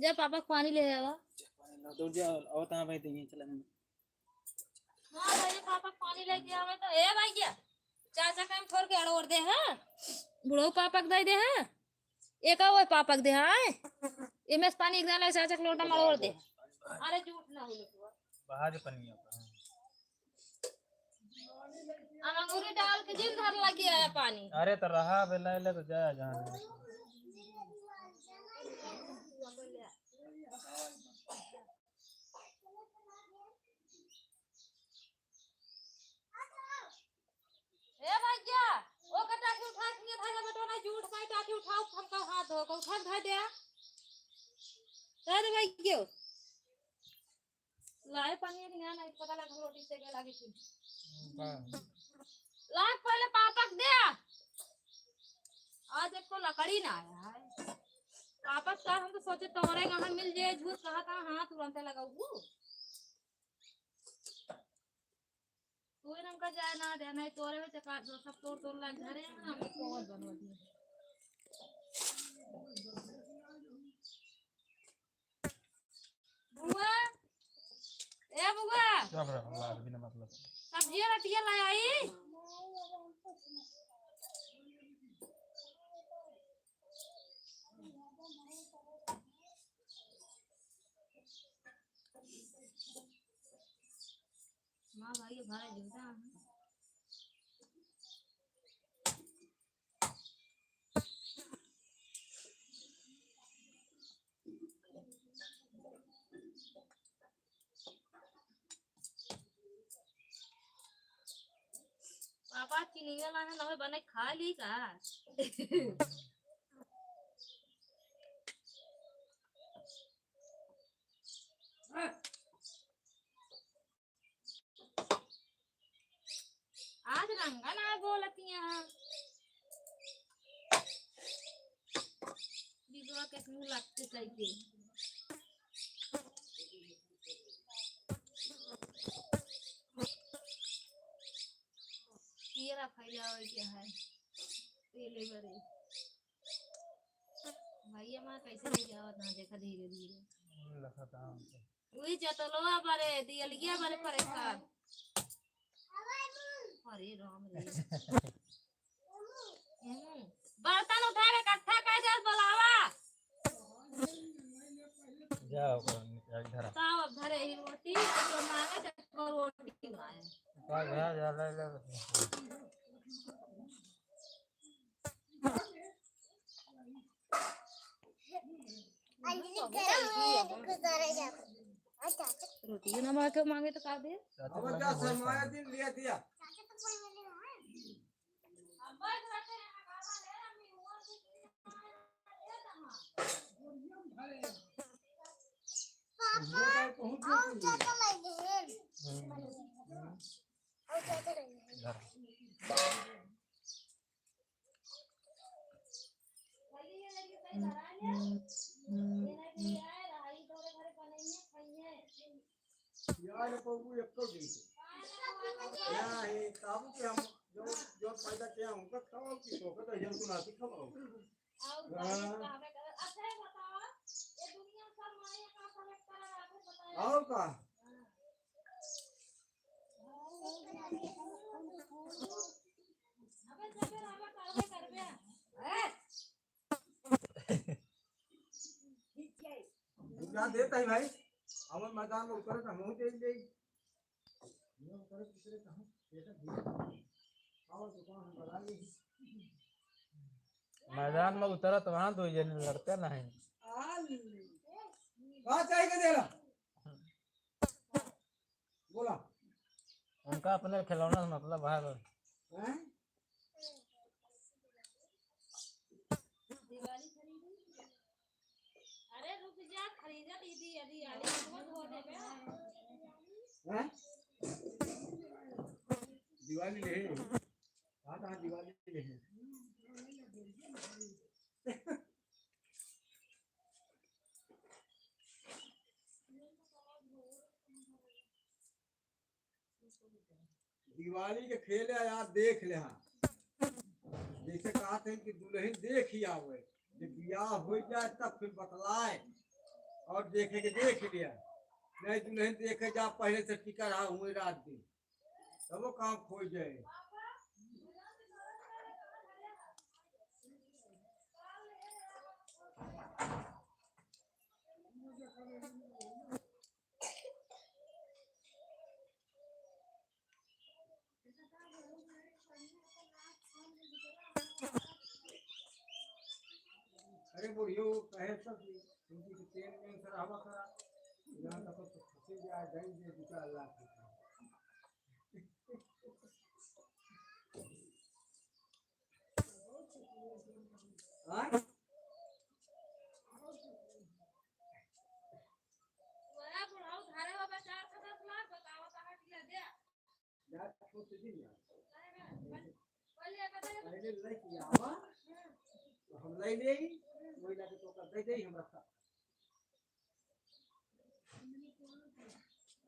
जा पापा के पानी ले आवा। जा पानी ला दो, जा, और कहाँ भाई देंगे, चला हम। हाँ, भैया पापा के पानी लेके आवे तो, ए भैया, चाचा का हम फोड़ के अड़ोर दे, हाँ? बुढ़ऊ पापा के दे दे, हाँ? एक वो पापा के दे, हाँ? एमे से पानी एक दाना चाचा के लोटा में अड़ोर दे। अरे झूठ ना हो। बहा दे पनिया पर। अब अंगूरी डाल के जिन धर लगी आया पानी। अरे तो रहा बे, ले ले तो जाया जहाँ। ए भैया, ओ का टाकी उठा के धर ले बेटो, ना झूठ माई टाकी उठाओ, हम का हाथ धो, का उठा के धर दे। धर दे भैया। लाए पानी है कि ना, नहीं पता लगा, रोटी से के लागी थी। बा। लाग पहले पापा के दे। आज एक तो लकड़ी ना आया है। पापा का हम तो सोचे तोरे कहाँ मिल जाए, झूठ कहा था, हाँ, तुरंत लगाऊ। तू ही हमका जाए ना दे, नहीं तोरे में चका दो, सब तोड़ तोड़ ला घरे, हम बहुत बनवा दिए। बुआ, ए बुआ। क्या बड़ा हल्ला है बिना मतलब? सब्जिया रोटिया ले आई। माँ भाई, भाई जुदा है। पापा चिनिया लाना नवे बने खा ली का? आज रंगा ना बोलतिया। बिगवा के मुँह लगते करके। पियरा फैलावे के है। तेले बरे। भैया माँ कैसे ले जावत ना, देखा धीरे धीरे। लखत आम के। वही चतलवा बरे, दियलिया बरे परेशान। अरे राम रे। हम्म। बर्तन उठा के इकट्ठा कर दे, बुलावा। जाओ, ओकरा निकाल के धरा। ताव अब धरे ही रोटी, तो मांगे तो रोटी मांगे। का घर जा, ले, ले। अंजलि गरम है, रुको, जरा जा। अच्छा, अच्छा। रोटी ना माँ के मांगे तो का दे? अब क्या शर्माया दिन लिया दिया। चाचा तो कोई मिले ना। पापा, और चाचा लगे हैं। हम्म। और चाचा लगे हैं। यार, पप्पू, एक तो दिन। क्या है, काबू के हम जो, जो पैदा किया, उनका खवाओ कि तो का तो जल को नाती खवाओ। हाँ। और का? बुला देता है भाई, हमर मैदान में उतरत हम दे दे। ये उतरत उतरत हम, ये तो भूल। और दुकान हम बना ली। मैदान में उतरत वहाँ दो जने लड़ते नहीं। आ ले। का चाहिए के देला? बोला। उनका अपने खिलौना से मतलब है बस। हैं? अरे रुक जा, खरीदत ही थी, अभी आली बहुत हो देबे। हैं? दिवाली ले। हाँ, हाँ, दिवाली ले। दिवाली के खेल है यार, देख ले, हाँ। जैसे कहा थे कि दुल्हन देख ही आवे, जब बियाह हो जाए तब फिर बतलाए, और देखे के देख लिया, नहीं दुल्हन देखे जा पहले से टिका रहा हुए रात दिन, तब वो काम खो जाए। अरे बुढ़ियो, कहे सब कि उनकी तो तेल में सर हवा करा, यहाँ तक तो फंसे जाए, जाएंगे दो चार लाख रुपये। हाँ? वह बुढ़ाऊ धारे बाबा चार सौ दस लाख बतावा कहाँ किया दे। यार, कुछ दिन यार। पहले पहले ले किया आवा, तो हम ले ले, वही लाके तो कर दे दे, हम रखा।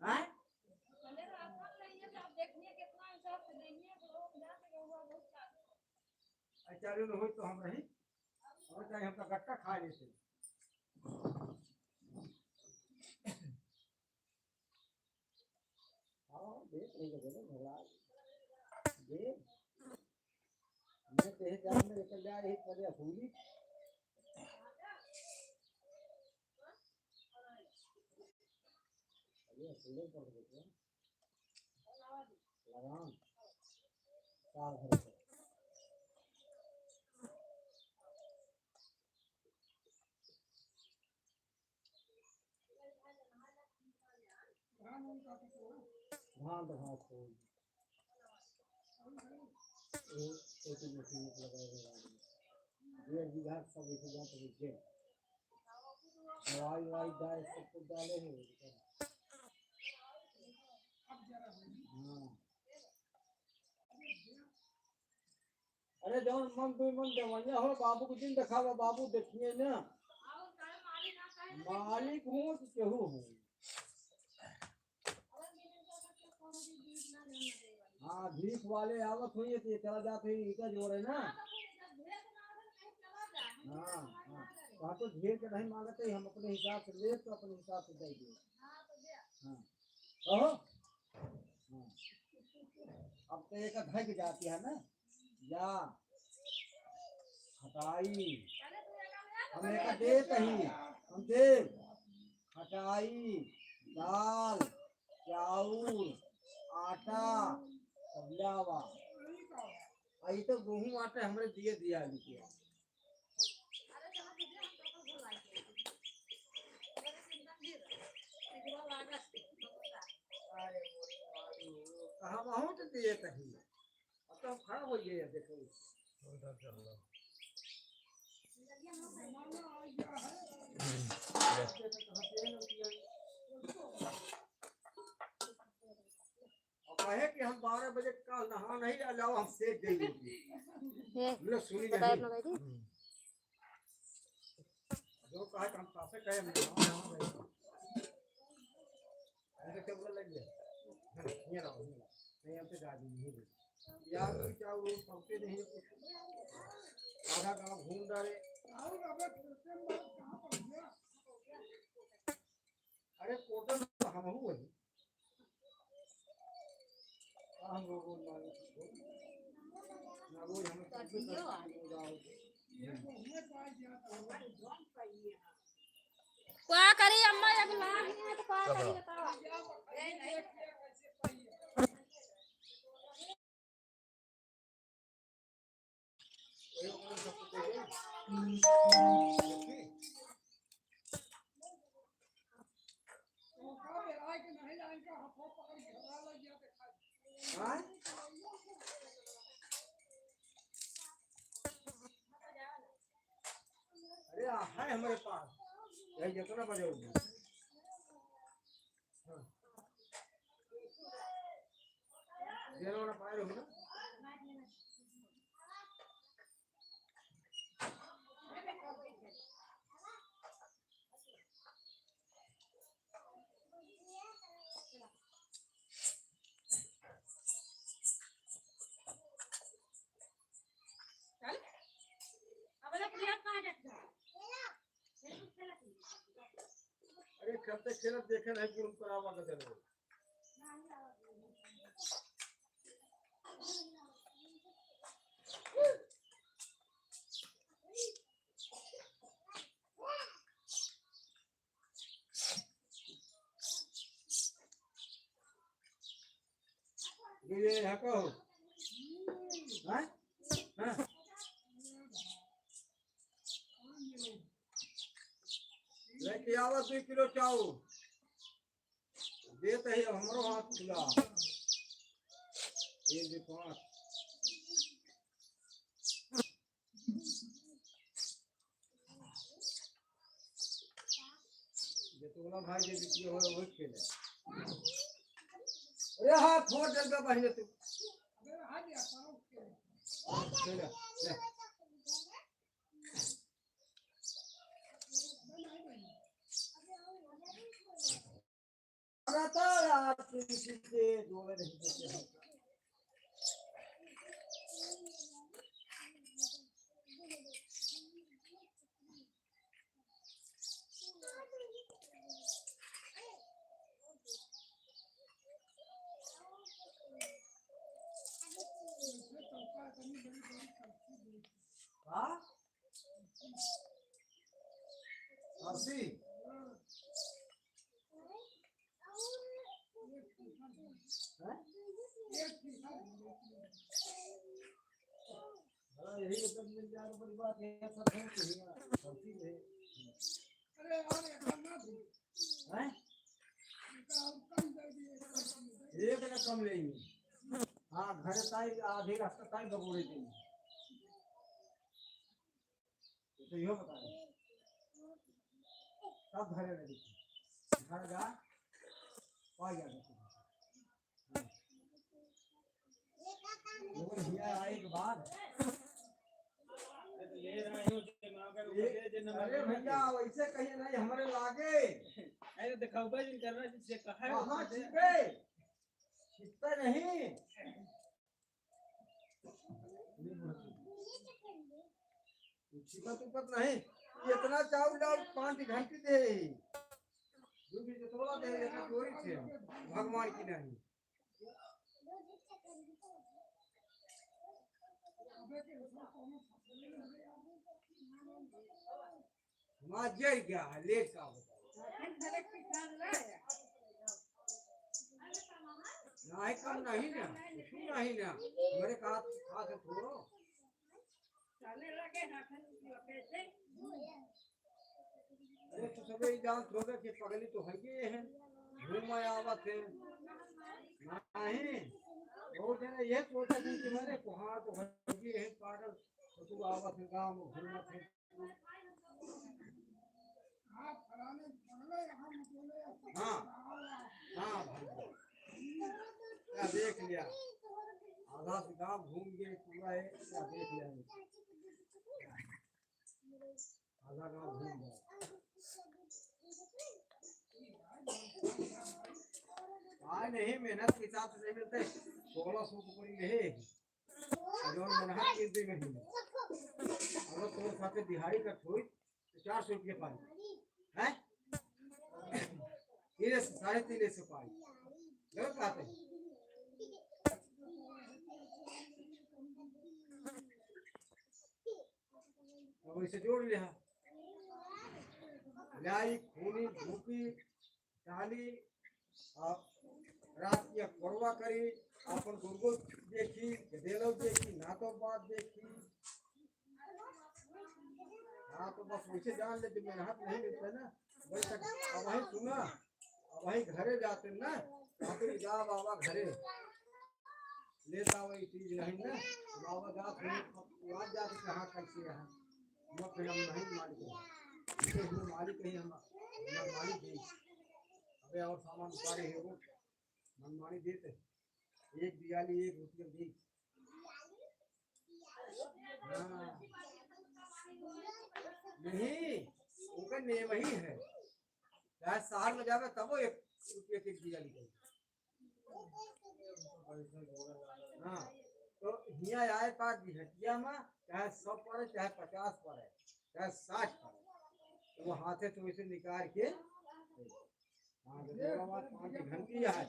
हैं? पहले राशन लेंगे, तो आप देखिए कितना हिसाब से देंगे, तो लोग जाके रहुआ बहुत चालू। अच्छा, रे, होई तो हम रही। और चाहे हम तो गट्टा खा लेते। हाँ, देख रहे हो ना, घबरा। देख। मैं कहे जा, मैं लेकर जा रही, पर यह पूरी। अरे, पूरे पर देखो। लगान। का भरोसा? धान तो घास हो। ये खेती में से एक लगाए हुए हैं। डेढ़ बीघा सब एक हजार तो बिक गए। दवाई ववाई डाले, सब कुछ डाले हैं। हाँ। अरे जौन मन दुई मन देवैया हो, बाबू के दिन देखावा, बाबू देखिए ना। मालिक हो कि केहू हो। हाँ, भीख वाले आवत होइए तो ये चला जात है, इनका जोर है ना। हाँ, हाँ। वहाँ तो ढेर के नहीं मांगते, हम अपने हिसाब से ले तो अपने हिसाब से दे दे। हाँ। कहो। हाँ। अब तो एक ढक जाती है ना। या। खटाई। हम एक देत ही। हम दे। खटाई, दाल, चाउर, आटा, सब लावा। आई तो गेहूं आटे हमरे दिए दिया लिखे। अरे मोरे माई, कहाँ बहुत दिए कहीं। अब तो हम खराब हो गए, देखो। और कहे कि हम बारह बजे का नहा नहीं, आ जाओ, हम सेक देंगे। ये हमने सुनी बताया नहीं। अपना भाई जी। जो कहा कि हम सासे कहे, हम नहा नहीं। अरे, क्या बोला लग गया? हाँ, ये रहो, ये रहो। नहीं, हम तो जा दी, ये रहो। यार, तो क्या वो पहुंचे नहीं कुछ? आधा गांव घूम डाले। अरे, कोटन तो हम हूँ है। हम लोगों ने ना वो हम क्या करी अम्मा, एक लाख में तो क्या करी बताओ। हाँ? अरे, आ, है हमारे पास। यही जितना बजे होगी। हाँ। जेना ओना पाए रहो ना। चल। अब ले, प्रिया कहाँ जाता है? अरे, खेलते खेलत देखे नहीं, गुरु करावा के देने। ये, ये यहाँ का हो? हाँ? हाँ। लेके आवा दो किलो चाउर। देत ही हमरो हाथ खुला। एक, दो, पाँच। जे तोला भाई जे जीतिए हो, वही खेले। अरे हाँ, फोड़ देगा बहिने तू। खेले, ले। लगातार आप किसी के जोड़े नहीं देते हैं। हाँ? अस्सी? हैं? हाँ, यही मतलब मिल जाए तो बड़ी बात है, सब है, सब्जी है। हैं? एक ना कम लेंगे। हाँ, घर ताई आधे रास्ता ताई बबोरे देंगे। तो यो बता दे। सब घरे लगे थे। घर जा, पा गया था। हाँ। लेकिन हिया आए के बाद ले रहा हूँ, जे मांगे, एक, जे न अरे मांगे। भैया, वैसे कहीं नहीं, हमारे लागे। अरे, दिखाओ भाई, जिन करना, जिससे कहा है, कहाँ उससे छिपे? छिपता नहीं। छिपत उपत नहीं, इतना चाउर डाल पाँच घंटी दे, दू बीज तोड़ा दे, इतना चोरी थे, भगवान की नहीं। हमारा जर गया है, लेट का होता है। भाई कम नहीं ना, कुछ नहीं ना, मेरे का हाथ थोड़ो। चले लगे हाथन की वजह से। अरे तो सबे ई जान थोड़े कि पगली तो है ये है, घूम आवत है। नहीं, बहुत जने ये सोचा कि मेरे कोहार तो है ये है पागल, तो तू आवत है गाँव में घूमत है। हाँ, हाँ भाई। क्या देख लिया? आधा से गाँव घूम के पूरा है, क्या देख लिया? आधा गाँव घूम गया। आए नहीं, मेहनत के हिसाब से नहीं मिलते, सोलह सौ को पड़ी रहे। जौन मनहर के दे महीने। अगर तोर साथे दिहाड़ी का छोड़, तो चार सौ रुपये पाई। हैं? तीन सौ, साढ़े तीन सौ पाई। गलत बात है। अब इसे जोड़ लिया। लाई, खूनी, भूखी, डाली, आ, रात की अखबरवा करी, अपन गुरगो देखी, गदेलो देखी, नातो बात देखी। हाँ, तो बस वैसे जान ले, जब मेहनत नहीं मिलता ना, वही तक, अब वही सुना, अब वही घरे जाते ना, वहाँ पे जा बाबा घरे। लेता वही चीज नहीं ना, बाबा जात हो, आज जात कहाँ कैसे है, हम अपने हम नहीं मालिक है, इसे हम मालिक है, हम अपना मालिक है। अबे और सामान उतारे हैं वो, मनमानी देते, एक दियाली एक रुपया दे। हाँ। नहीं, उनका नेम ही है, चाहे शहर में जावे तबो एक रुपया के दियाली दे। हाँ, तो हियाँ आए पास बिहटिया में चाहे सौ पड़े, चाहे पचास पड़े, चाहे साठ पड़े, तो वो हाथे से वैसे निकाल के, हाँ, तो थोड़ा बात पाँच घंटी आए,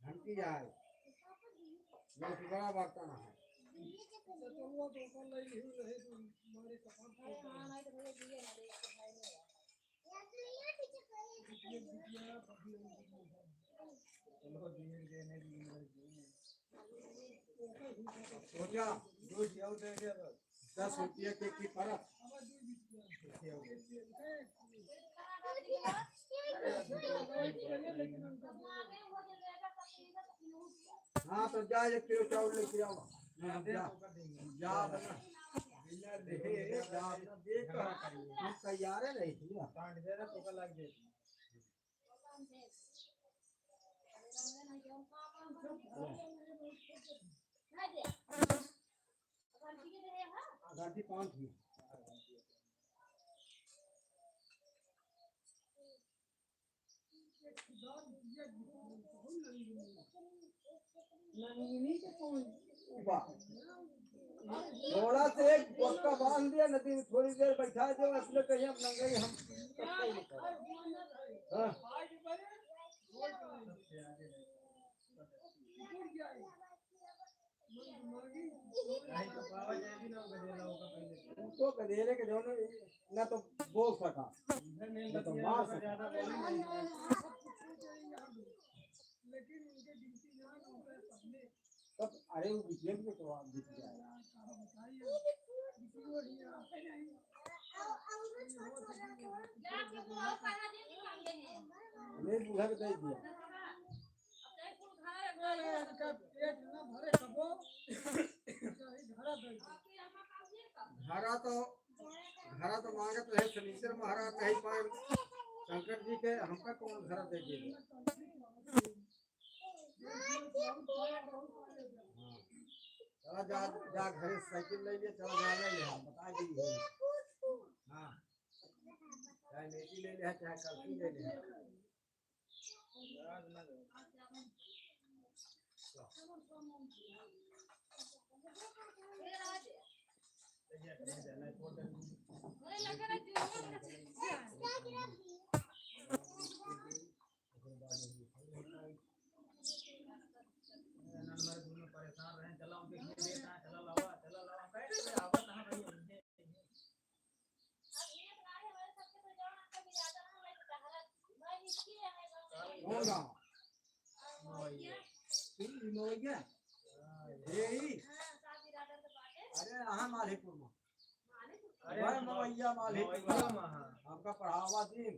घंटी आए, जो कि बड़ा बर्तन है। सोचा, दस रुपया के की परत। हाँ, तो जा, एक किलो चाउर लेके आओ। हाँ, जा, जा, जा, जा, देख, हम तैयार है नहीं, ठीक है? आधा की पाँच में। वाह। थोड़ा से एक बक्का बांध दिया, नदी में थोड़ी देर बैठा दो, इसमें कहीं हम नंगे ही हम। हाँ। उनको गधेरे के जौन ना तो बोल सका, ना तो मार सका। तब अरे वो बिटिया भी तो आप दिख जाए। ले बूढ़ा के दे दिया। अरे, इनका पेट ना भरे कबो, चाहे घरा दे दे। घरा तो, घरा तो मांगत रहे शनिचर महाराज कहीं पर शंकर जी के, हमका कौन घरा दे दे। हाँ। चला जा, जा घरे साइकिल ले लिया, चला जा ले लिया, हम बता दी। हाँ। चाहे मेथी ले लिया, चाहे कलसी ले लिया। कौन गाँव? तू ई मवैया? यही? अरे, यहाँ मालिकपुर में। अरे, वह मवैया मालिकपुर मवैया में। में, हाँ। हमका पढ़ावा दिन,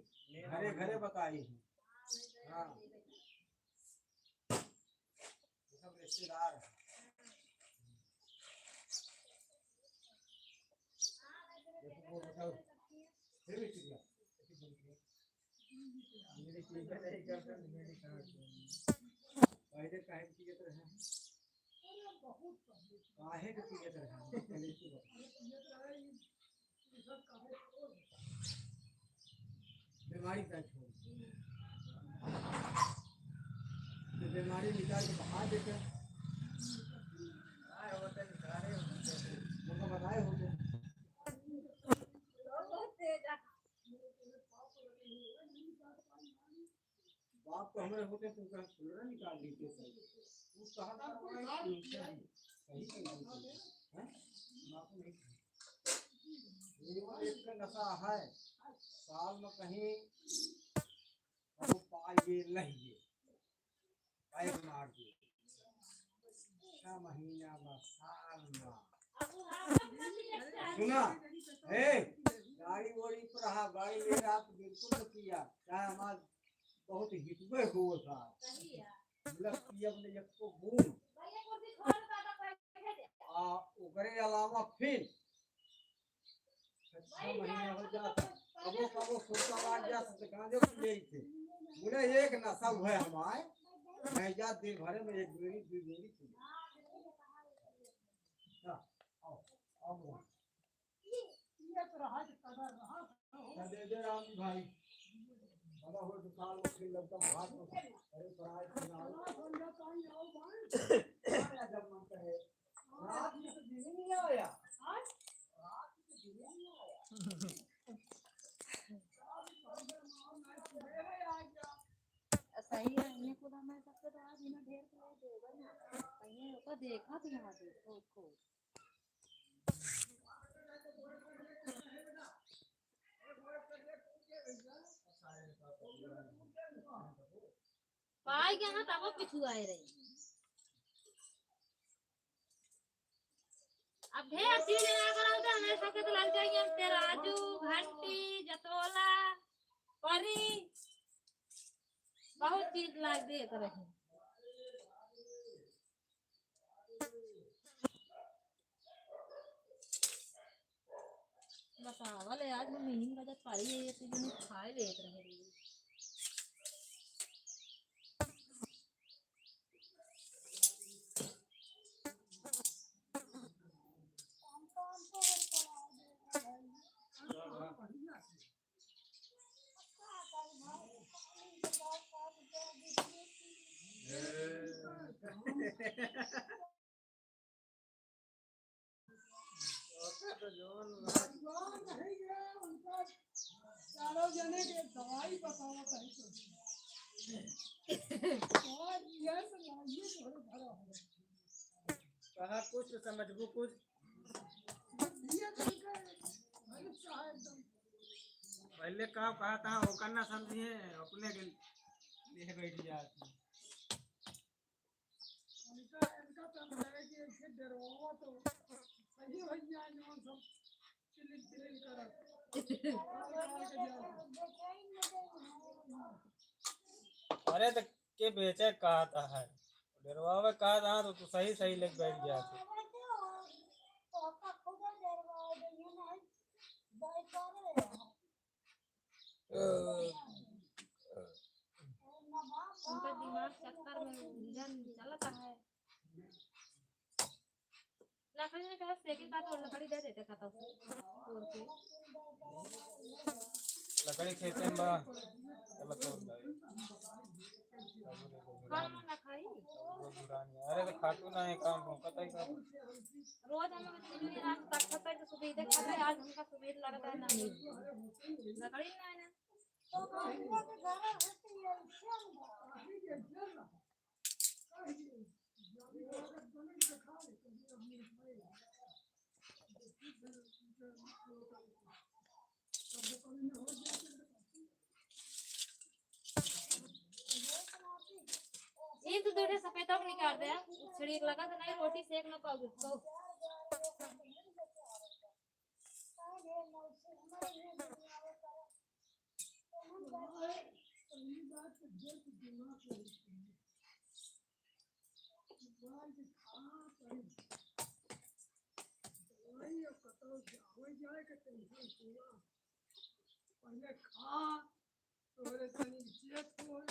घरे घरे बताई है। हाँ। ये सब रिश्तेदार हैं। देखो, वो बताओ। फिर भी चिल्ला। मेरी चीजें नहीं करते, मेरी कहाँ से? पहले काहे पियत रहे? काहे के पियत रहे? पहले तो बता। बीमारी का छोड़। तो बीमारी निकाल के बहा देते। उनको बताए होते। बाप तो हमरे होते तो उनका फुलरा निकाल देते थे। वो कहा था, कोई बात नहीं है। सही कही थी। हैं? बाप नहीं। ये एक का नशा है। साल में कहीं वो पाइए, लहिए। पाइप मार दिए। छह महीना बा, साल बा। सुना, ए, गाड़ी वाड़ी पर रहा, गाड़ी ले रहा तो बिल्कुल न पिया, चाहे हमार बहुत हितवे हो था। मतलब पिया अपने एक को बूंद। आ ओकरे अलावा फिर छह महीना हो जात, कबो कबो शुक्रवार जात तो गांजो पी लेई थे। बोले एक नशा हुआ हमारे, मैं जात दिन भरे में एक बीड़ी, दो बीड़ी पी। हाँ, आओ, आओ बोलो। ये तो रहा कि कदर रहा। दे दे राम जी भाई। बड़ा हो तो साल में फिर लगता भाग में। अरे पढ़ाई सुनाओ। आया जब मन कहे। रात में तो दिन ही नहीं आया। हाँ? रात में तो दिन ही नहीं आया। सही है, ये खुदा मैं सबसे तो आज इन्हें ढेर कर देगा ना। ये तो देखा थी यहाँ पे, खोज खोज। पाई के ना तबो पिछुआए रही। अब ढेर चीज ना करल तो हमें सबके तो लग जाएंगे हम तराजू, घंटी, जतोला, परी, बहुत चीज लाग देत रही। बतावा ले, आज हम महीन बजत पारी है, ये तो जने खाए लेत रहे रे। चारों जने के दवाई बताओ, कहीं तो। और ये सब लाइए, थोड़े भरा हो। कहा कुछ तो समझबू कुछ। ये तो उनका भविष्य है एकदम। पहले का कहा था, ओकर ना समझिए, अपने के लिए बैठ जाती। इनका, इनका तो हम कहे कि इनसे डरवावा तो सही हो जाए, जौन सब चिलिन चिलिन करत। अरे तो के बेचे कहत है, डरवावे कहत है तो तू सही सही लेके बैठ जाते। उनका दिमाग चक्कर में उलझन चलता है। लकड़ी में कहा सेके का तो लकड़ी दे देते, खाता से तोड़ के। लकड़ी खेते में बा, चलो तोड़ ले। हम ना खाई। अरे तो खाटू ना है काम को, पता ही का। रोज हम लोग इतनी रात तक खाता है तो सुबह इधर खाता है, आज हमका सुबह लगता है ना। लकड़ी ना है ना। ये तो दो ठे सफेद कर दे, छिड़ीक लगा तो नहीं, रोटी सेक न पाओगे, कहो। पहिले खा, तोहरे तनी चेत हो।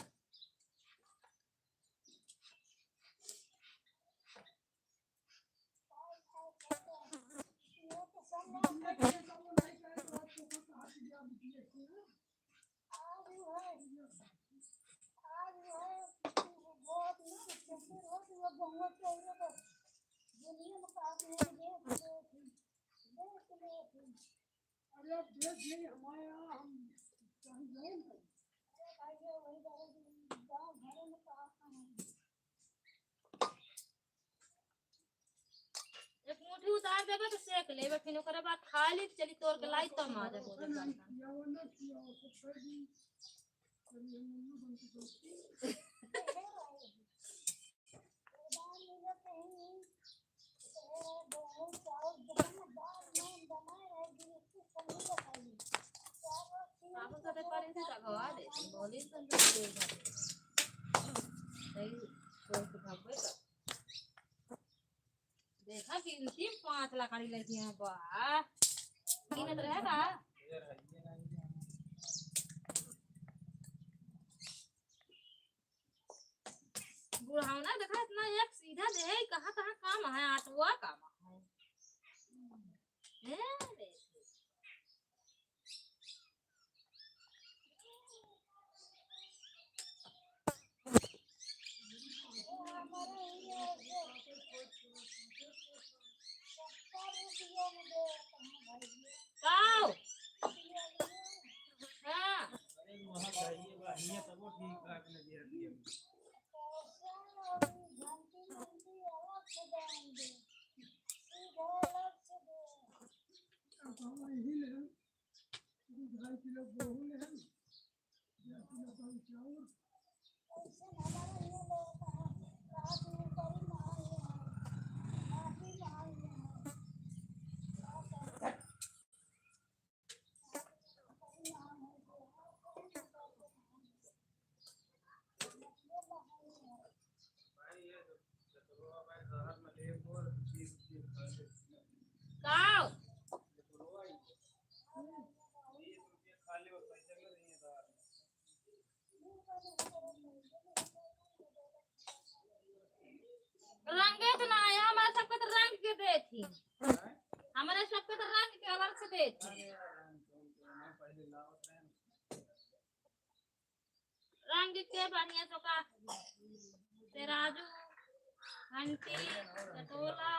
अरे अब देख ले, हमारे यहाँ हम कहीं गए नहीं। अरे भाई, ये वही गाँव भरे में कहाँ कहाँ है? एक मुट्ठी उतार देबे तो सेक लेबे, फिर ओकरे बाद खा ली, चली तोड़ के लाई, तब माजा बोले करता। देखा, गिनती पाँच लकड़ी लगी हैं, बा। गिनत रहे बा। बुढ़ावना देखा, इतना एक सीधा देहे, कहाँ कहाँ काम है, आटुआ काम है। ए रे। काओ? हाँ। अरे, वहाँ जाइए, बा, हियाँ तबो ठीक ठाक लगे रहती है। अब हम यही ले, दो ढाई किलो गेहूँ ले, डेढ़ किलो गहूँ चाउर। काओ? रंगे तो ना आया, हमारे सबके तो रंग के देथी, हमारे सबके तो रंग के अलग से देथी। रंग के बढ़िया चोका, तराजू, घंटी, कटोला।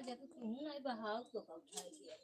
जब तू नहीं बहाव तो का उठाए दिया।